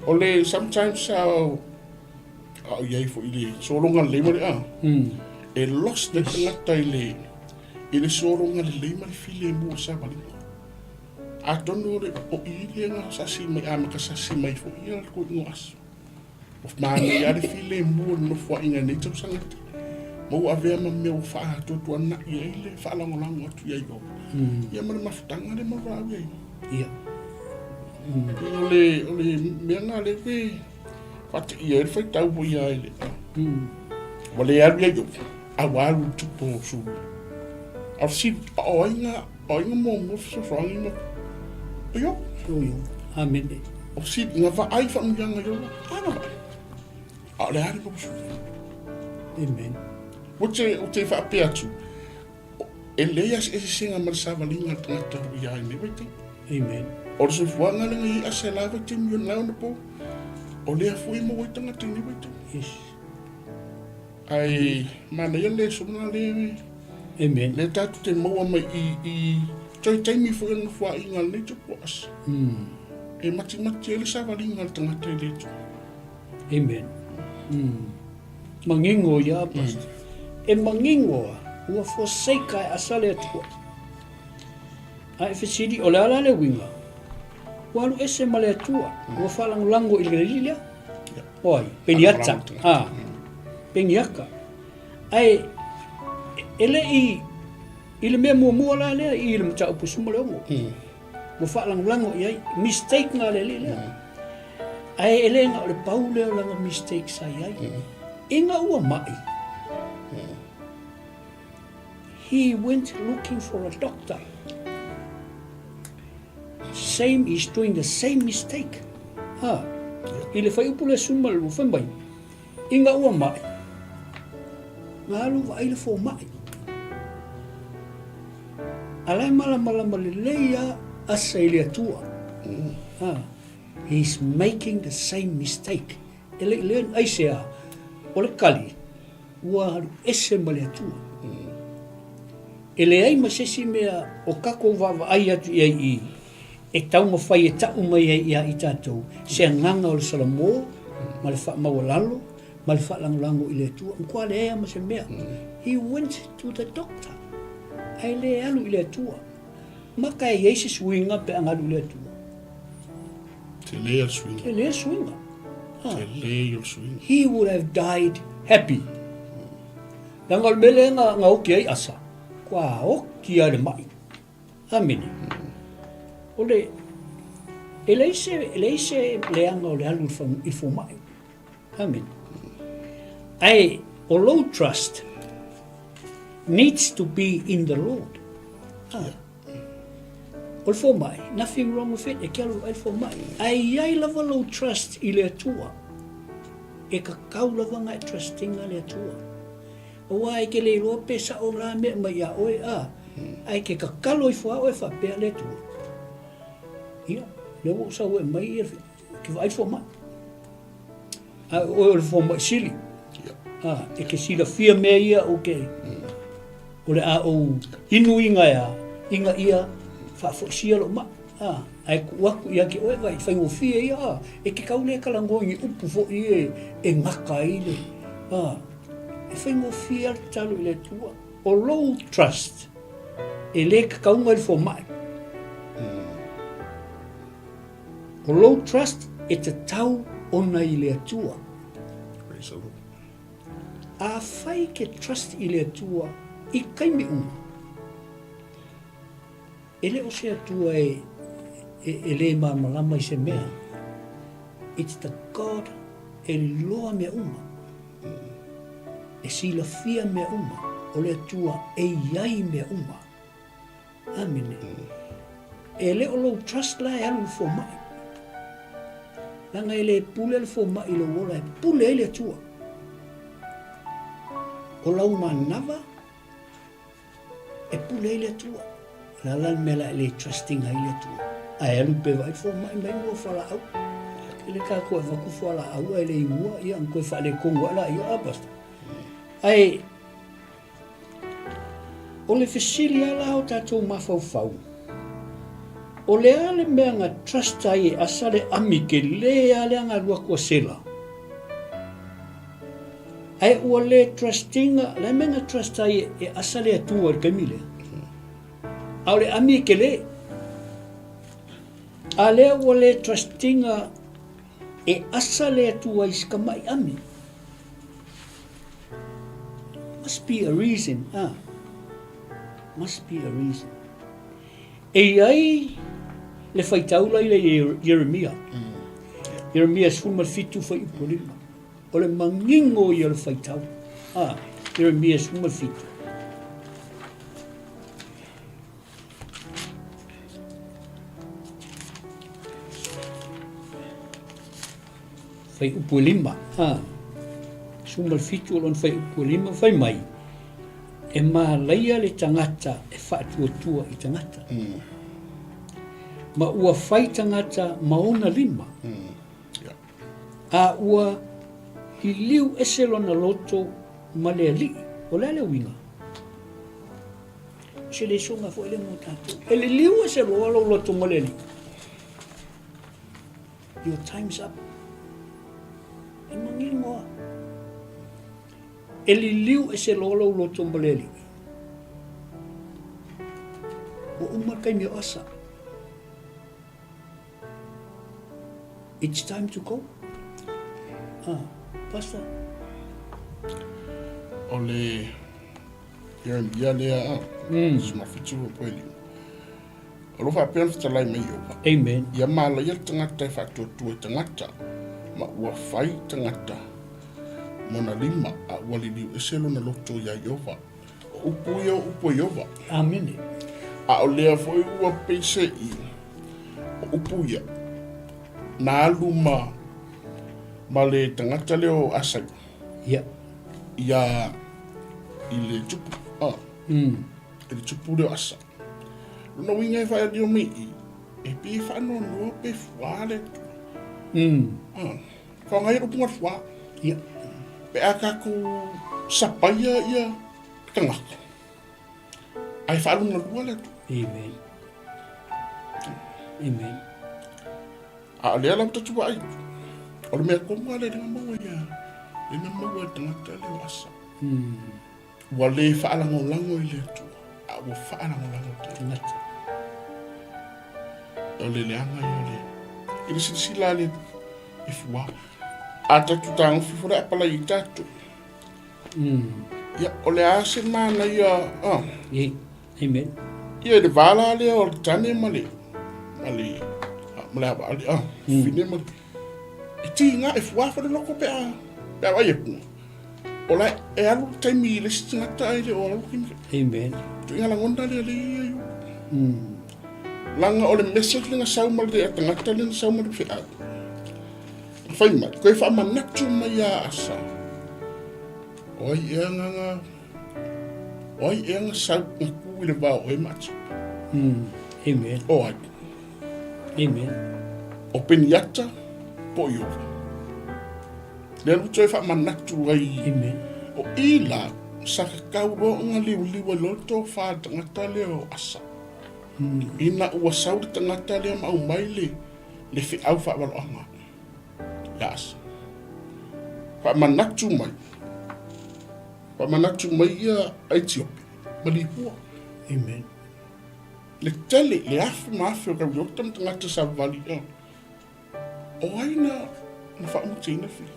O le sometimes a o a o i ai foi i le sologa lelei ma le a, e lost le tagata i le, i le sologa lelei ma le filemu o le savaliga. Atonu o le o i lea na sasi mai, amata sasi mai foi ia le koiga o aso. Ua manaia lava le filemu o le nofoaiga i nei tausaga tele. Ma ua avea ma mea ua faatuatuanai ai le faalagolago atu ia Ieova. Ia ma le mafutaga lea ma le valaau ia Ieova.
Ia.
O le, o le mea lena lea e faateia ai le faitau foi ia i le, ua le alu ia Ieova, a ua alu i le tupu o Suria. A o le fesili, o ai na, o ai na muamua fesoasoani ma, o Ieova.
O Ieova. Amene.
O fesili, na vaai faamanuiaga Ieova, a na vaai. A o le a le mea ua sui.
Amen.
Ua te, ua te faapea atu, e leai lava se eseesega ma le savaliga a le tagata o ia i lenei vaitaimi.
Amen.
O le soifuaga lea na i ai Asa i la vaitaimi o lena onapo, o lea foi e maua ai tagata i lenei vaitaimi.
Yes.
Ae manaia le sona le,
Amen.
lea tatou te maua mai i, i toe taimi foi o le nofoaiga a lenei tupu o Asa. E matimati ai le savaliga a le tagata i le Atua.
Amen. Mangingo ia, Pastor. E mangingo a, ua forsake e Asa le Atua. A e fesili, o le a la le uiga? Ua alu ese ma le Atua, ua faalagolago i le alii lea. O ai? Peniata. A, Peniaka. Ae, e le i, i le mea muamua la lea i le mataupu 16. Ua faalagolago i ai, mistake na a le alii lea. Ae e le na o le pau lea o lana mistake sa i ai. Ina ua mai, he went looking for a doctor. Same, he's doing the same mistake. Ha. I le fuaiupu lea 12, fai mai, ina ua mai, na alu vaai le fomai. A la e malamalama lelei lava Asa i le Atua. Ha. He's making the same mistake. E le i lea, aisea, o le kali, ua alu ese ma le Atua. E leai ma se isi mea o tatou vaavaai atu i ai i e taumafai e tau mai ai ia i tatou se agaga o le Salamo ma le faamaualalo ma le faalagolago i le Atua. Matua leai lava ma se mea. He went to the doctor. Ae le alu i le Atua. Maka e i ai se suiga pe a galu i le Atua.
Tele le suiga.
Tele le suiga.
Tele le suiga.
He would have died happy. Leaga o le mea lea na oki ai Asa, kua oki lava i le mai. Amene. O le, e leai se, e leai se leaga o le alu i le fomai. Amene. Ae o lou trust needs to be in the Lord. Ah. O le fomai, nothing wrong with it, e ke alu ai le fomai. Ae i ai lava lou trust i le Atua. E kakau lava nga e trustinga le Atua. Aua e ke le iloa pe sa'o la mea mai iā oe, a, ae ke kakalo ifo lava oe faapea le Atua. Ia, lea ua ou sau e aumai ia, ke vaai le fomai. Ae o oe o le fomai sili. A, e ke silafia mea ia o ke, o le a ou inu iga e a, ina ia faafoisia lou ma'i. A, ae tuu atu ia te oe, vaai, faigofie ia, a, e te tau le talanoa i ni upu foi e, e gata ai le, a, E faigofie lava le tatalo i le Atua. O lou trust, e le tatauga i le fomai. O lou trust e tatau ona i le Atua.
Praise the Lord.
Afai ke trust i le Atua i taimi uma, e le o se Atua e, e, e le malamalama i se mea. It's the God e loa mea uma. E silafia mea uma, o le Atua e i ai mea uma. Amene. E le o lou trust la e alu i le fomai. Leaga e le pule le fomai i lou ola, e pule ai le Atua. O lau manava, E pule ai le Atua. O le a la le mea la e le trust ina ai le Atua? Ae alu pea vaai fomai mai mua fualaau. E le tatou e avatu fualaau ae le inua, ia ona toe faaletonu ae laia, a Pastor? Ae o le fesili lava la o tatou mafaufau, o le a le mea na trust ai e Asa le ami tele lava lea na alu atu a Sela? Ae ua le trust ina, le a le mea na trust ai e asa le Atua i le taimi lea? A o le ami e tele. A lea ua le trust ina e asa le Atua i si tamai ami. Must be a reason, ah. Must be a reason. E i ai le faitaula i le Ieremia. Ieremia 17 fuaiupu 5. O le manino ia o le faitau. A, Ieremia 17. Fuaiupu e 5. A, 17 o lona fuaiupu e 5, fai mai, e malaia le tagata e faatuatua i tagata. Ma ua fai tagata ma ona lima. A ua liliu ese lona loto ma le Alii. O le a le uiga? O se lesoga foi lea mo tatou. E liliu ese loa lou loto ma le Alii. Your time's up. E manino lava. E liliu ese loa lou loto ma le Alii. Ua uma le taimi o Asa. It's time to go. Ah, Pastor.
O le Ieremia lea a. 17 o poe lima. O lo faapea ona fetalai mai Ieova.
Amen.
Ia malaia le tagata e faatuatua i tagata, ma ua fai tagata mona lima, a ua liliu ese lona loto iā Ieova. O upu ia o upu a Ieova.
Amene.
A o lea foi ua peise'i o upu ia, na alu ma, ma le tagata lea o Asai.
Ia.
Ia, i le tupu, a, i le tupu lea o Asa. Lona uiga e faaalio mai i, e pei e faanoanoa pe fuā le Atua. A, faaaoga ai le upu gafuā.
Ia.
Pe a tatou sapaia ia tagata, ae faalugalua le Atua.
Amen. Amen.
A o lea la ua tatou vaai atu, o le mea tonu lava lea na maua ia, lea na maua e le tagata lea o Asa. Ua lē faalagolago i le Atua, a ua faalagolago i tagata. O le leaga ia o le i le silasila a le e fua. A tatou tagofi foi le apalai i tatou. Ia, o le a se manaia, ah.
Amen.
Ia, i le va la lea o le tane ma le, ma le, ma le avaale, ah, fine ma le, e tiga e fua foi le loko pe a, pe a vaai atu. O la e alu le taimi i le isi tagata ae le o alu taimi.
Amen.
Tuiga lagona lea le ia iu. Langa o le message le sau ma le tagata le sau ma le feau. Fai mai, koe faamanatu mai ia Asa. O ai ea nganga, o ai ea nga sau nga ku i le vao o e ma Atipa.
Amen.
O ai.
Amen.
O Peniata po Iova. Lea lu toe faamanatu ai.
Amen.
O i la, sa kakau loa ona liuliu ai loa le tofa a le tagata lea o Asa. Ina ua sau le tagata lea ma aumai le, le feau faavaloaga ia Asa. Faamanatu mai, faamanatu mai ia Aitiopi ma Lipua.
Amen.
Le tele, le afe ma afe o kariota ma tagata savali. O ai na na faamutiina fili?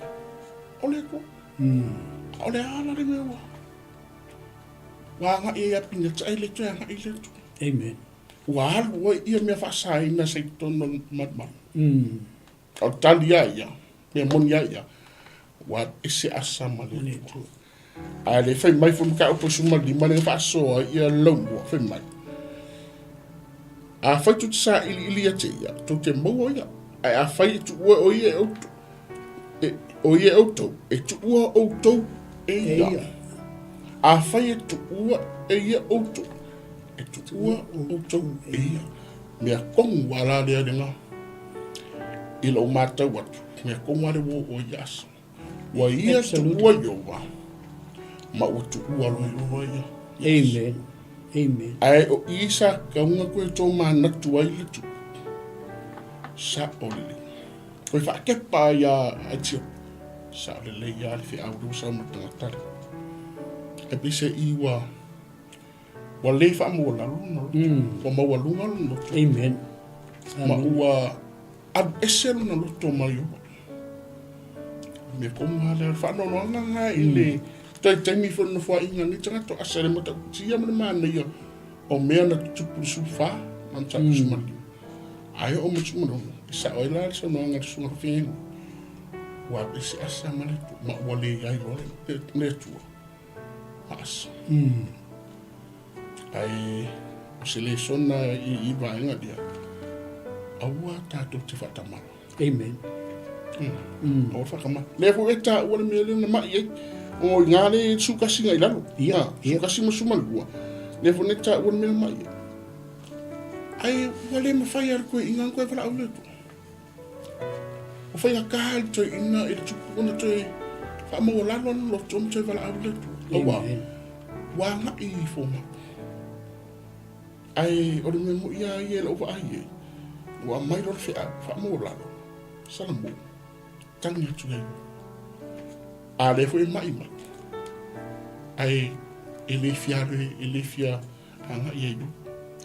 O le Atua. A o le a la le mea ua ua agai ai ia Pineta ai le toe agai le Atua.
Amen.
Ua alu ai ia mea faasaina sa i totonu o le malumalu. A o le tali a ia, mea moni a ia, ua ese asa ma le Atua. A le fai mai foi mataupu 15 lea faasoa ai ia laumua, fai mai. Afai tou te sailiili ia te ia, tou te maua ia. Ae afai e tuua o ia e outou, e, o ia e outou, e tuua outou e ia. Afai e tuua e ia outou, e tuua outou e ia. Mea tonu a la lea lena. I lou matau atu, mea tonu a le ua o ia asa. Ua ia tuua Iowa, ma ua tuua loa Iowa ia.
Amen. Amen.
Ae o i sa kaunga koe tō manatu ai le tupu. Sa o lele. Koe whaakepa ia Aitio. Sa o lele ia le whiau le sa ma tangata le. E pise i ua ua le whaamua lalo na loto. Ua maua lunga lona loto.
Amen.
Ma ua Alu ese lona loto mai Iowa. Mea komu lea, o le faanoanoaga lena i le taimi foi o le nofoaiga a lenei tagata o Asa i le matautia ma le manaia o mea na tutupu i le 14 ma le mataupu 15. Ae oo mai le 16, e sao ai la le saunoaga a le susuga faafeagaiga, ua alu ese Asa ma le Atua, ma ua leai loa le Atua ma Asa. Ae o se lesona i, i vaega lea, aua tatou te faatamala.
Amen.
Aua faatamala. Lea foi e taua le mea lea na mai ai. O i ngā le sukasi ngai lalo.
Ia,
ia. Sukasi ma sumalua. Lea foi ne taua le mea na mai ai. Ai, ua le mawhai a le koe inga koe wala au le tu. O whai a kaha le toe ina i le tupu ona toe whaamaua lalo ana loto ma toe wala au le tu. Aua, ua agai i foma. Ai, o le mea mo ia ai e lau vaai e, ua aumai loa le feau, faamaua lalo, Salamu, tagi atu ai. A lea foi e mai mai. Ai, e le fia alu, e le fia agai ai loa.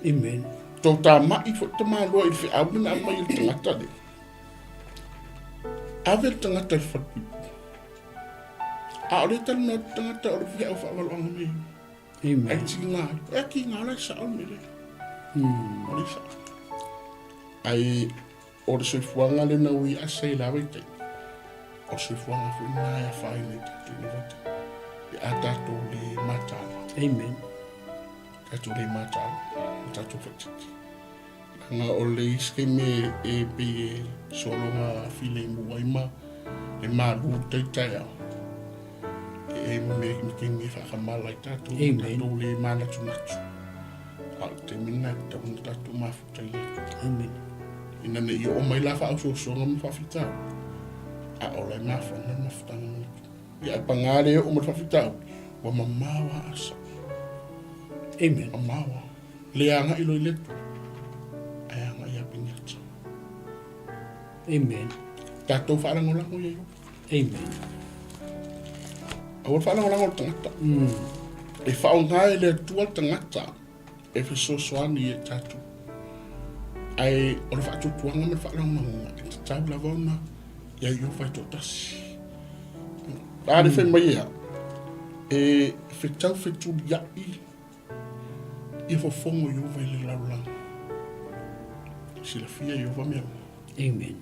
Amen.
Tau tāma'i foi te maloa i le feau lena aumai e le tagata lea. Ave le tagata i le falepuipui. A o le talanoa atu tagata o le feau faavaloaga mea ia.
Amen.
Ai tiga ai. E tiga la e sao le mea lea. O le sao. Ai o le soifuaga lena ua i asa i la vaitaimi. O le soifuaga foi lena e afaina i tatou i le vaitaimi. Pe a tatou le mataala.
Amen.
Tatou le mataala. O tatou faititi. Leaga o le isi taimi e pei e sologa filemu ai ma e malu i tai taeao. E ai ma mea ma taimi e faakamala ai tatou, tatou le manatunatu. A o le taimi lena e tatau ona tatou mafuta i le Atua.
Amen.
Ina ne i oo mai la faaosoasoaga ma faafitauli, a o la e mafana le mafutaga ma le Atua. Ia ae paga le oo ma le faafitauli, ua mamao lava asa.
Amen.
Mamao lava. Le agai loa i le Atua, ae agai ia Peniata.
Amen.
Tatou faalagolago ia Iowa.
Amen.
Aua le faalagolago le tagata. E faaaoga e le Atua le tagata e fesoasoani ia tatou. Ae o le faatuatuaga ma le faalagolagoga e tatau lava ona ia Ieova e toatasi. A le fai mai ea, e fetau fetuliai ia fofogo Ieova i le lalolagi. Silafia Ieova mea uma.
Amen.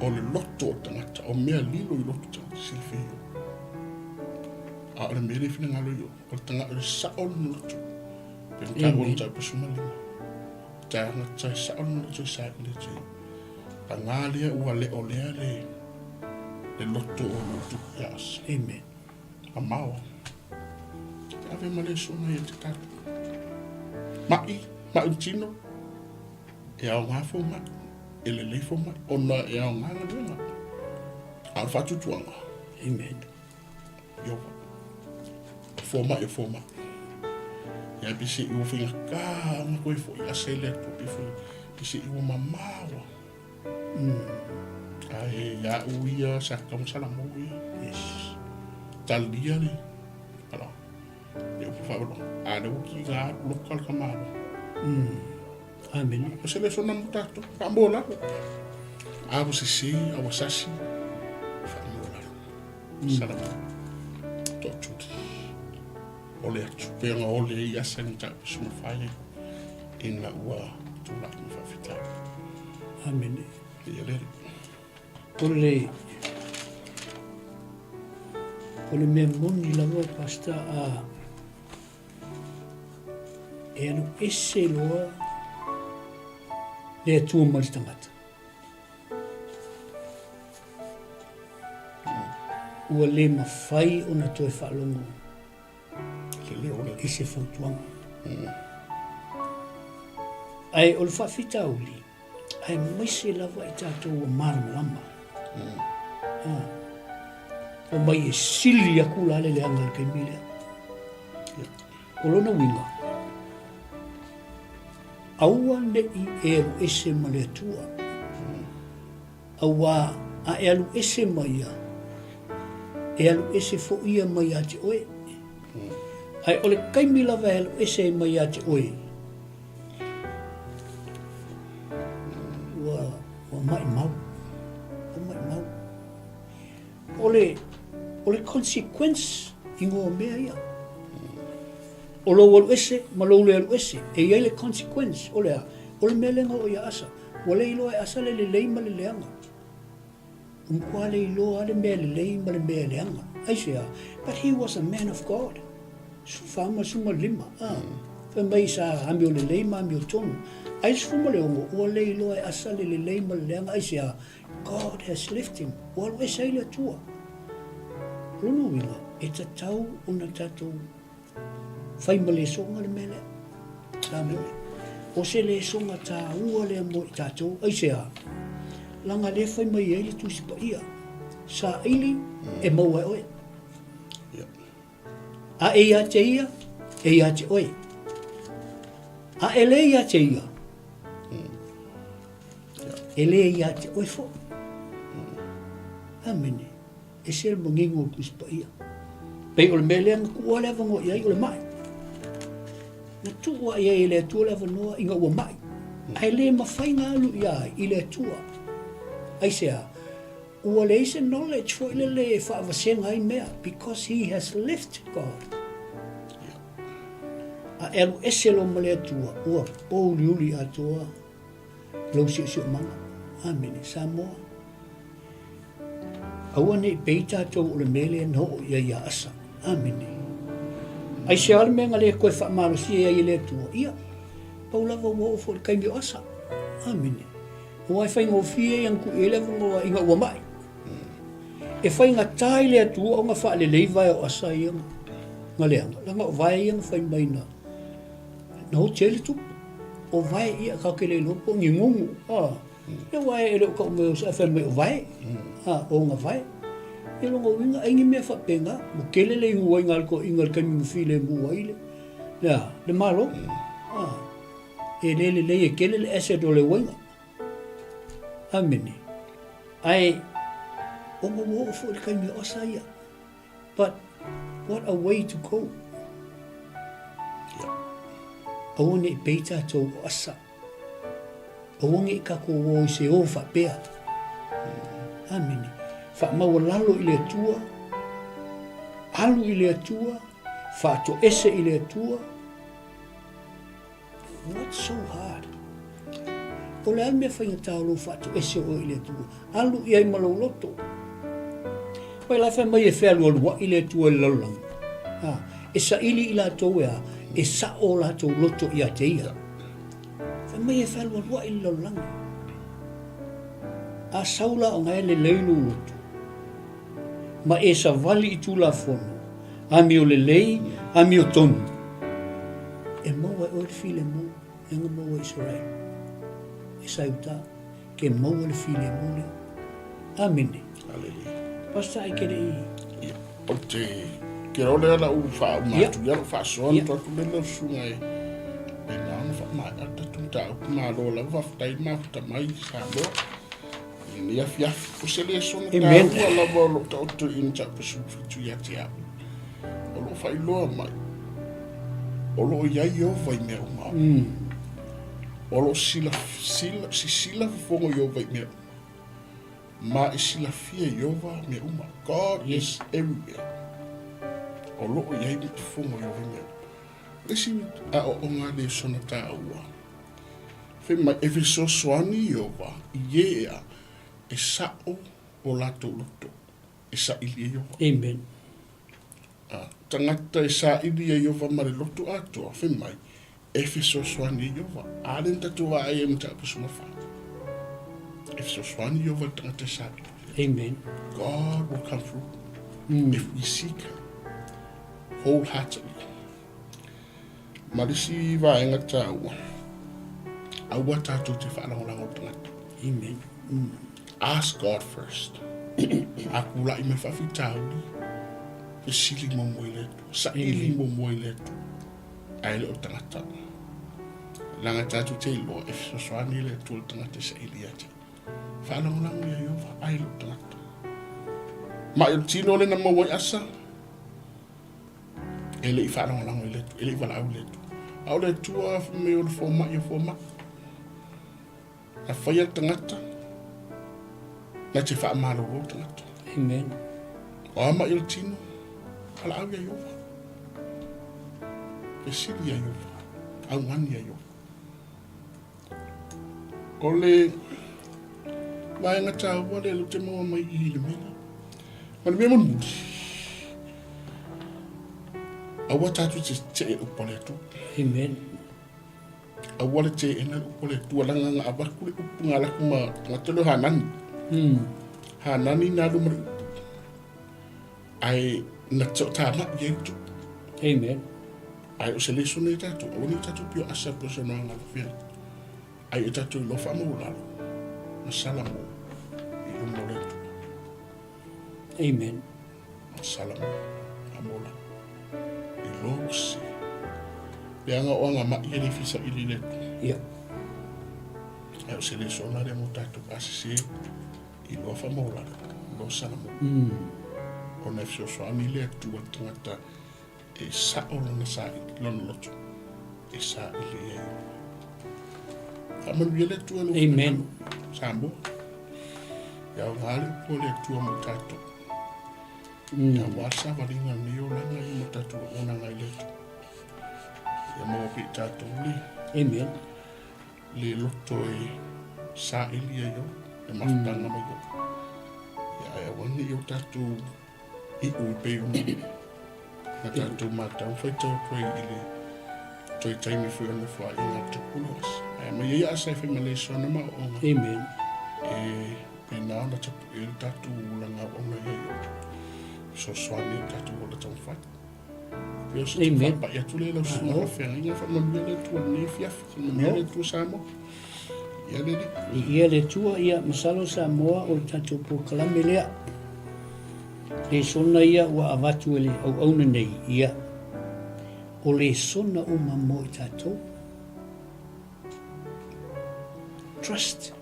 O le loto o le tagata, o mea lilo i loto tagata, silafia Ieova. A o le mea le finagalo Ieova, o le tagata, o le sao lona loto. Pe na taua na tau suma lima. Tagata e sao lona loto e sa i le te. Paga lea ua le o lea le, le loto o lo tupu ia asa.
Amen.
Mamao. Ave ma le sona ia te tatou. Mai, mai le tino, e aoga fomai, e lelei fomai, ona e aoga galuega. A o le faatuatuaga.
Amen.
Ieova. O fomai, o fomai. Ia pe se i ua faigata ona toe foi asa i le Atua, pe foi, pe se i ua mamao. Ae ia au ia sa tatau ona salamo ia.
Yes.
Talia le ala. Le upu faavaloa. A lea ua kiga atu loka le tamaloa.
Amene.
O se lesona mo tatou. Faamolalo. A ua sese, a ua sasi, faamolalo. Salamo. Toatuli. O le atu pea ole i asa ni tau suma fai ina ua tulai ma faafitauli.
Amene.
Ia le
O le o le mea moni lava Pastor a e alu ese loa le Atua ma le tagata. Ua le mafai ona toe faalogo i se fautuaga. Ae o le faafitauli, aemaise lava i tatou ua malamalama. Fai mai e sili atu la le leaga i le taimi lea. O lona uiga, aua ne i e alu ese ma le Atua. Auā a e alu ese ma ia, e alu ese foi ia mai ia te oe. Ae o le taimi lava e alu ese ai mai ia te oe, ua, ua maʻimau, ua maʻimau. O le, o le consequence i ngoa mea ia. O lou alu ese ma lou le alu ese, e i ai le consequence, o le a? O le mea lea na oo ia Asa. Ua le iloa e Asa le lelei ma le leaga. Ua matua le iloa lava le mea lelei ma le mea leaga. Aisea? But he was a man of God. 14 ma le 15, a. Fai mai sa amio lelei ma amio tonu. Ai le 16, ua le iloa e Asa le lelei ma le leaga. Aisea? God has left him. Ua alu ese ai le Atua. O lona uiga, e tatau ona tatou Fai ma lesoga le mea lea. Amene. O se lesoga tāua lea mo i tātou. Aisea? Leaga lea fai mai ai le Tusi Paia, saili e maua e oe. A e ia te ia, e ia te oe. A e le ia te ia, e le ia te oe foi. Amene. Ese le manino o le Tusi Paia. Pei o le mea lea na tuua le avanoa i ai o le maʻi. Na tuu lava i ai e le Atua le avanoa ina ua maʻi. Ae le mafai na alu i ai i le Atua. Aisea? Ua leai se knowledge foi lele e faavasega ai mea because he has left God. A e alu ese loa ma le Atua, ua pouliuli atoa lou siosiomaga. Amene. Samoa. Aua ne i pei tatou o le mea lea na oo i ai ia Asa. Amene. Aisea le mea na le toe faamalosia ai e le Atua? Ia, pau lava ua oo foi i le taimi o Asa. Amene. Aua e faigofie ia na tuu i ai le avanoa ina ua mai. E faigata i le Atua ona faalelei vae o Asa ia na leaga, leaga o vae ia na fai mai na na oti ai le tupu. O vae ia tatou te le iloa po o ni gugu. Ah. Ia aua e le o tau mai o se fai mai o vae, a, o ona vae. Ia lona uiga, ai ni mea faapena, ua tele le inu ai na le toeaina i le taimi na filemu ai le, le a, le Malo. A, e le lelei e tele le acid o le uaina. Amene. Ae, ona ua oo foi i le taimi o asa ia. But, what a way to go. Aua ne i pei tatou o Asa. Aua ne i tatou o i se o faapea. Amene. Faamaualalo i le Atua, alu i le Atua, faatoese i le Atua. What's so hard? O le a le mea faigata o lou faatoese oe i le Atua? Alu i ai ma lou loto. Mai la fai mai e fealualuai le Atua i le lalolagi. Ha, e saili i latou e a, e sa'o o latou loto ia te ia. Fai mai e fealualuai le lalolagi. A sau la ona e lelei lou loto, ma e savali i Tulafono, amio lelei, amio tonu, e maua e oe le filemu, lea na maua e Isaraelu. E sa i uta, ke maua le filemu lea. Amene.
Aleluia.
Pastor, ai ke le i...
Ia, ou te... Ke ole ala u wha uma atu ia lau whaasoa na atu le lau susuga e e nā ona whaamaea le tatou mataupu malo lava faafetai le mafuta mai Samoa i lenei afiafi. O se lesona taua lava o lo o taoto i mataupu 17 ia te au. O lo o faailoa mai o lo o i ai Ieova i mea uma. O lo o sila, sila, sisila fofoga Ieova i mea uma. Ma e silafia Ieova mea uma. God is everywhere. O lo o i ai fofoga Ieova i mea uma. O le isi aoaoga lesona taua, fai mai e fesoasoani Ieova i e ea e sa'o o latou loto e saili e Ieova.
Amen.
A, tagata e saili e Ieova ma le loto atoa, fai mai, e fesoasoani e Ieova. A lea na tatou vaai ai mataupu 14. E fesoasoani Ieova i le tagata e saili.
Amen.
God will come through if we seek him wholeheartedly. Ma le isi vaega taua, aua tatou te faalagolago i le tagata.
Amen.
Ask God first. A kula'i mai faafitauli, fesili muamua i le Atua, saili muamua i le Atua, ae le o tagata. Leaga tatou te iloa e fesoasoani le Atua i le tagata e saili ia te. Faalagolago ia Ieova, ae le o tagata. Ma i le tino lea na maua ai Asa, e le i faalagolago i le Atua, e le i valaau i le Atua. A o le Atua fai mai o le fomai e fomai. Na faia le tagata, na te faamalolo le tagata.
Amen.
O a mai o le tino, valaau ia Ieova. Fesili ia Ieova, augani ia Ieova. O le vaega taua lea ou te maua mai i le mea lea. Ma le mea mulimuli, aua tatou te tee upu a le Atua.
Amen.
Aua le teena le upu a le Atua, leaga na avatu le upu na alu atu ma tagata lea o Hanani. Hanani na alu ma le upu. Ae na tamai ai le tupu.
Amen.
Ae o se lesona ia tatou, aua ne i tatou pio asa po o se noaga alofiana. Ae ia tatou iloa faamaualalo ma Salamo i luma o le Atua.
Amen.
Ma Salamo faamaualalo. Iloa ua sese. Leaga o agamai e le fia saili i le Atua.
Ia.
Ae o se lesona lea mo tatou a sese iloa faamaualalo, iloa Salamo. Ona e fesoasoani le Atua i le tagata E sa'o lona saili, lona loto, e saili i ai. Faamanuia le Atua i lou
Amen.
Samoa. Ia aoga le upu a le Atua mo tatou. Ia aua le savaliga o lenei olaga ia ma tatou auaunaga i le Atua. Ia maua pea i tatou le,
Amen.
le loto e saili ai oe, le mafutaga mai oe. Ia ae aua ne i o tatou Iu e pei ona na tatou matau faitau atu ai i le toe taimi foi o le nofoaiga a le Tupula o Asa. Ae aumai ai Asa e fai ma lesona ma aoaoga.
Amen.
E pena ona tapu'e ai le tatou olaga auauna ia i oe. Fesoasoani ai le tatou ola taumafai. Pei o se faapai atu lea i lau susuga faafeagaiga, faamanuia le Atua i lenei afiafi. Faamanuia le Atua Samoa. Ia le Alii.
Viia le Atua, ia masalo Samoa o le tatou polokalame lea. Lesona ia ua avatu e le auauna nei, ia, o lesona uma mo i tatou. Trust.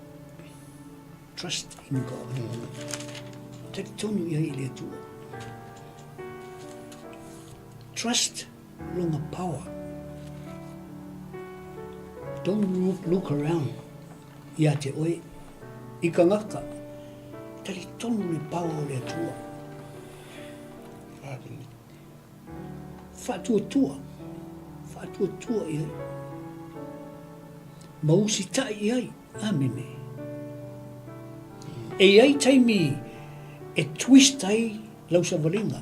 Trust in God. Talitonu i ai i le Atua. Trust lona power. Don't look, look around ia te oe i tagata. Talitonu le power o le Atua. Faatuatua, faatuatua i ai. Ma usitai i ai. Amene. E i ai taimi e twist ai lau savaliga.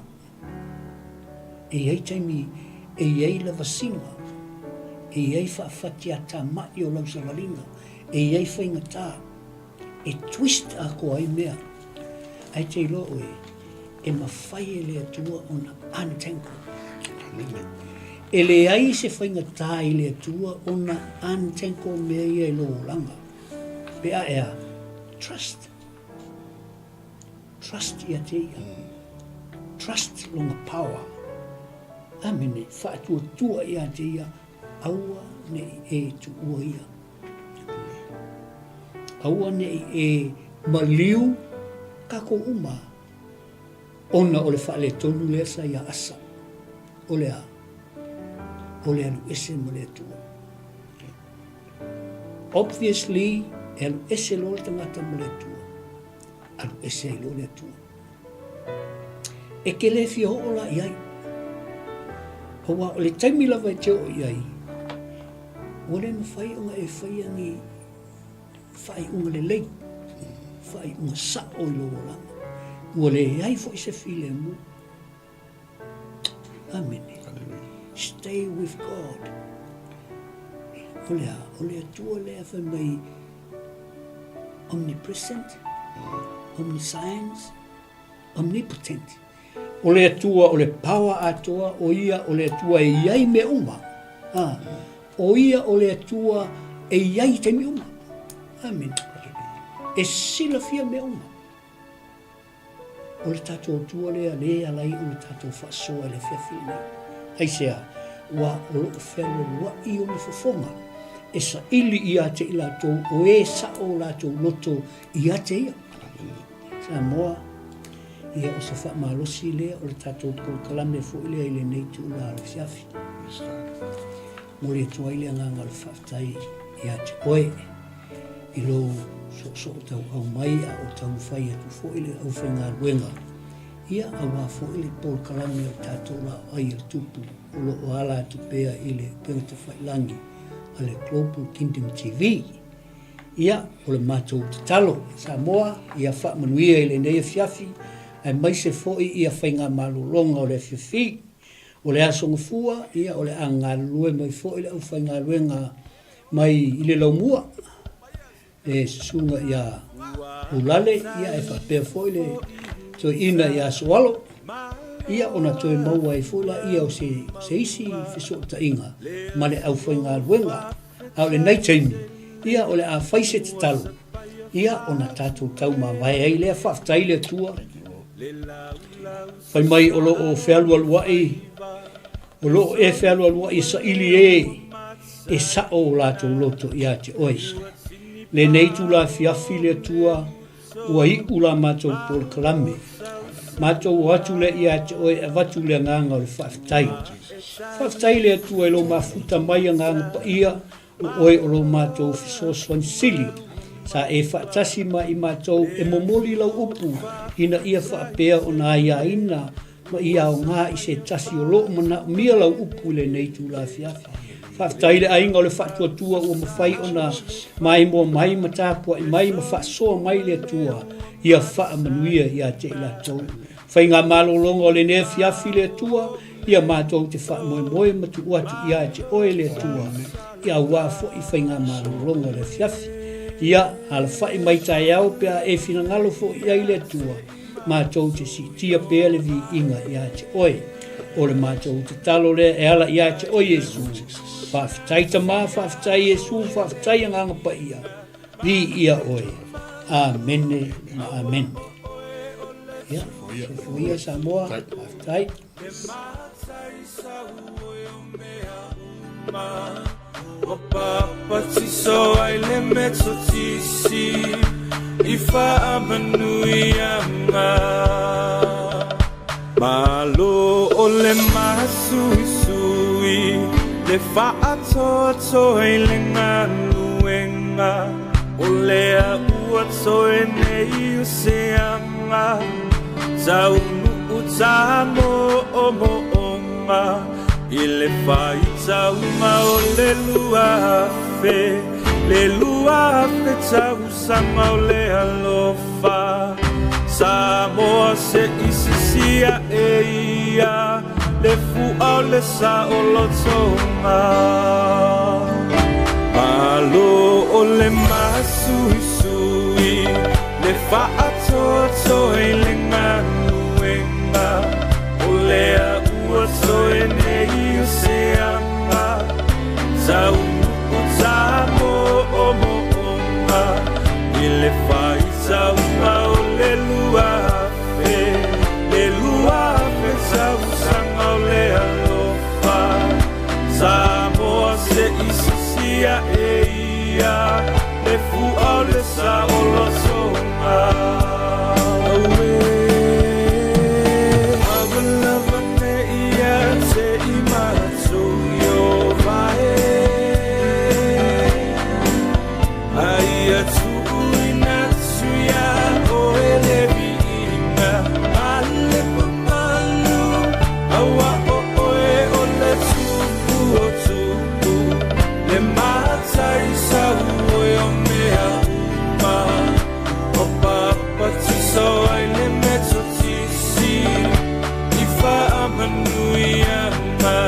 E i ai taimi e i ai lavasiga, e i ai faafatiatamai o lau savaliga, e i ai faigatā e twist atoa ai mea. Ae te iloa oe, e mafai e le Atua ona untangle. E leai se faigatā i le Atua ona untangle mea ia i lou olaga. Pe a ea, trust. Trust ia te ia. Trust lona power. Amene. Faatuatua ia te ia, aua ne i e tuua ia. Aua ne i e maliu kakou uma ona o le faaletonu lea sa ia Asa. O le a? O le alu ese ma le Atua. Obviously, e alu ese loa le tagata ma le Atua. Alu ese ai loa le Atua. E te le fia oo la i ai. Aua o le taimi lava e te oo i ai, ua le mafai ona e faia ni faaiuga lelei, faaiuga sao i lou olaga. Ua leai foi se filemu. Amene. Stay with God. O le a? O le Atua lea fai mai omnipresent, omniscience, omnipotent. O le Atua o le power atoa, o ia o le Atua e i ai mea uma. Ha. O ia o le Atua e i ai i taimi uma. Amene. E silafia mea uma. O le tatou Atua lea lea e ala ai ona tatou faasoa i le afiafi lenei. Aisea? Ua o lo o fealualuaʻi ona fofoga e saili ia te i latou o e sao o latou loto ia te ia. Samoa, ia o se faamalosi lea o le tatou polokalame foi lea i lenei itula o le afiafi. Momoli atu ai le agaga o le faafetai ia te oe i lou soosoo tauau mai a o taumafai atu foi le aufaigaluega, ia aua foi le polokalame o tatou laoai a le Tupu o lo o ala atu pea i le upega tafailagi a le Global Kingdom TV. Ia, o le matou tatalo, Samoa, ia faamanuia i lenei afiafi, aemaise foi ia faigamalologa o le afiafi. O le Aso Gafua, ia, o le a galulue mai foi le aufaigaluega mai i le laumua, le susuga ia Ulale, ia, e faapea foi le toeaina ia Soalo, ia, ona toe maua ai foi laia o se, se isi fesootaiga ma le aufaigaluega. A o lenei taimi, ia, o le a fai se tatalo, ia, ona tatou taumavae ai lea. Faafetai i le Atua. Fai mai o lo o fealualuai, o lo o e fealualuai e saili e e sao o latou loto ia te oe. Lenei itula afiafi le Atua, ua iu la matou polokalame. Matou o atu lea ia te oe e avatu le agaga o le faafetai. Faafetai le Atua i lou mafuta mai agaga paia O oe o lo matou fesoasoani sili, sa e faatasi ma i matou e momoli lau upu ina ia faapea ona aiaina ma ia aoga i se tasi o lo o manaomia lau upu i lenei itula afiafi. Faafetai i le aiga o le Faatuatua ua mafai ona maimoa mai ma tapuai mai ma faasoa mai le Atua ia faamanuia ia te i latou. Faigamalologa o lenei afiafi le Atua, ia matou te faamoemoe ma tuu atu ia te Oe le Atua, ia auā foi faigamalologa o le afiafi. Ia alafai mai taeao pe a e finagalo foi i ai le Atua, matou te siitia pea le viiga ia te Oe. O le matou tatalo lea e ala ia te Oe Iesu. Faafetai Tama, faafetai Iesu, faafetai Agaga Paia. Viia oe. Amene ma amene. Ia, soifua ia Samoa. Faafetai.
Malo o le masuisui. Le faatoatoa i le galuega o lea ua toe nei o se aga taunuu tamoomooga i le faitauga o le 2000 le 2000 tausaga o le alofa Samoa se'i sisia e ia le fua o le saolotoga. Malo o le masuisui le faatoatoa i le galuega o lea ua toe nei o se aga taunuu tamoomooga i le faitauga o le 2000 le 2000 tausaga o le alofa Samoa se'i sisia e ia le fua o le saolotoga. Auē, aua lava ne i ia te i matou Ieova e, a ia tuuina atu iā oe le viiga ma le mamalu, auā o oe o le Tupu o tupu, le Matai sau oe o mea uma, ua papatiso ai le Metotisi i faamanuiaga.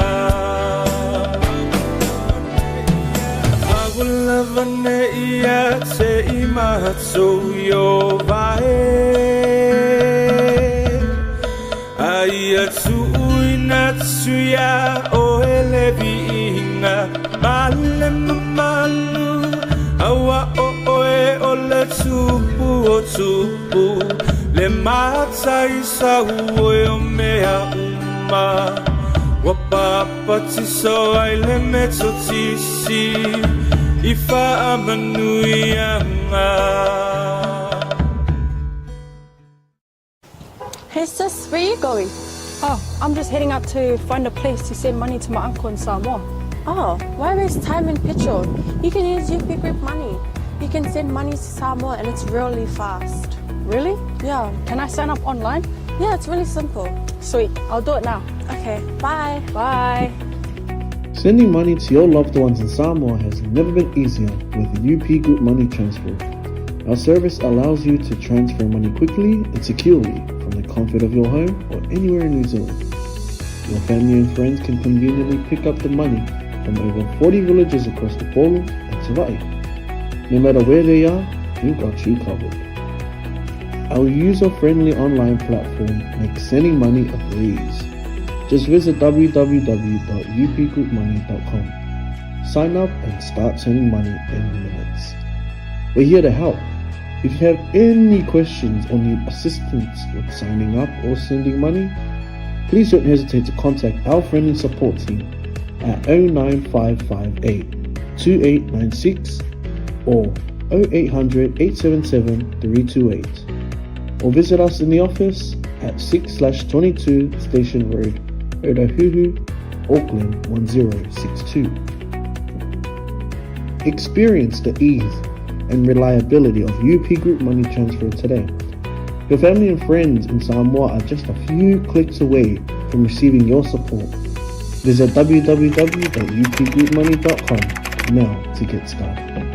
Aua lava ne i ia te i matou Ieova e, a ia tuuina atu iā oe le viiga ma le mamalu, auā o oe o le Tupu o tupu, le Matai sau oe o mea uma, ua papatiso ai le Metotisi i faamanuiaga.
Hey sis, where are you going?
Oh, I'm just heading out to find a place to send money to my uncle in Samoa.
Oh, why waste time and petrol? You can use UP Group Money. You can send money to Samoa and it's really fast.
Really?
Yeah.
Can I sign up online?
Yeah, it's really simple.
Sweet, I'll do it now.
Okay, bye.
Bye.
Sending money to your loved ones in Samoa has never been easier with UP Group Money Transfer. Our service allows you to transfer money quickly and securely from the comfort of your home or anywhere in New Zealand. Your family and friends can conveniently pick up the money from over 40 villages across Upolu and Savaii. No matter where they are, we've got you covered. Our user-friendly online platform makes sending money a breeze. Just visit www.upgroupmoney.com. Sign up and start sending money in minutes. We're here to help. If you have any questions or need assistance with signing up or sending money, please don't hesitate to contact our friendly support team at 09558 2896 or 0800 877 328 or visit us in the office at 6/22 Station Road, Otahuhu, Auckland 1062. Experience the ease and reliability of UP Group Money Transfer today. Your family and friends in Samoa are just a few clicks away from receiving your support. Visit www.upgroupmoney.com now to get started.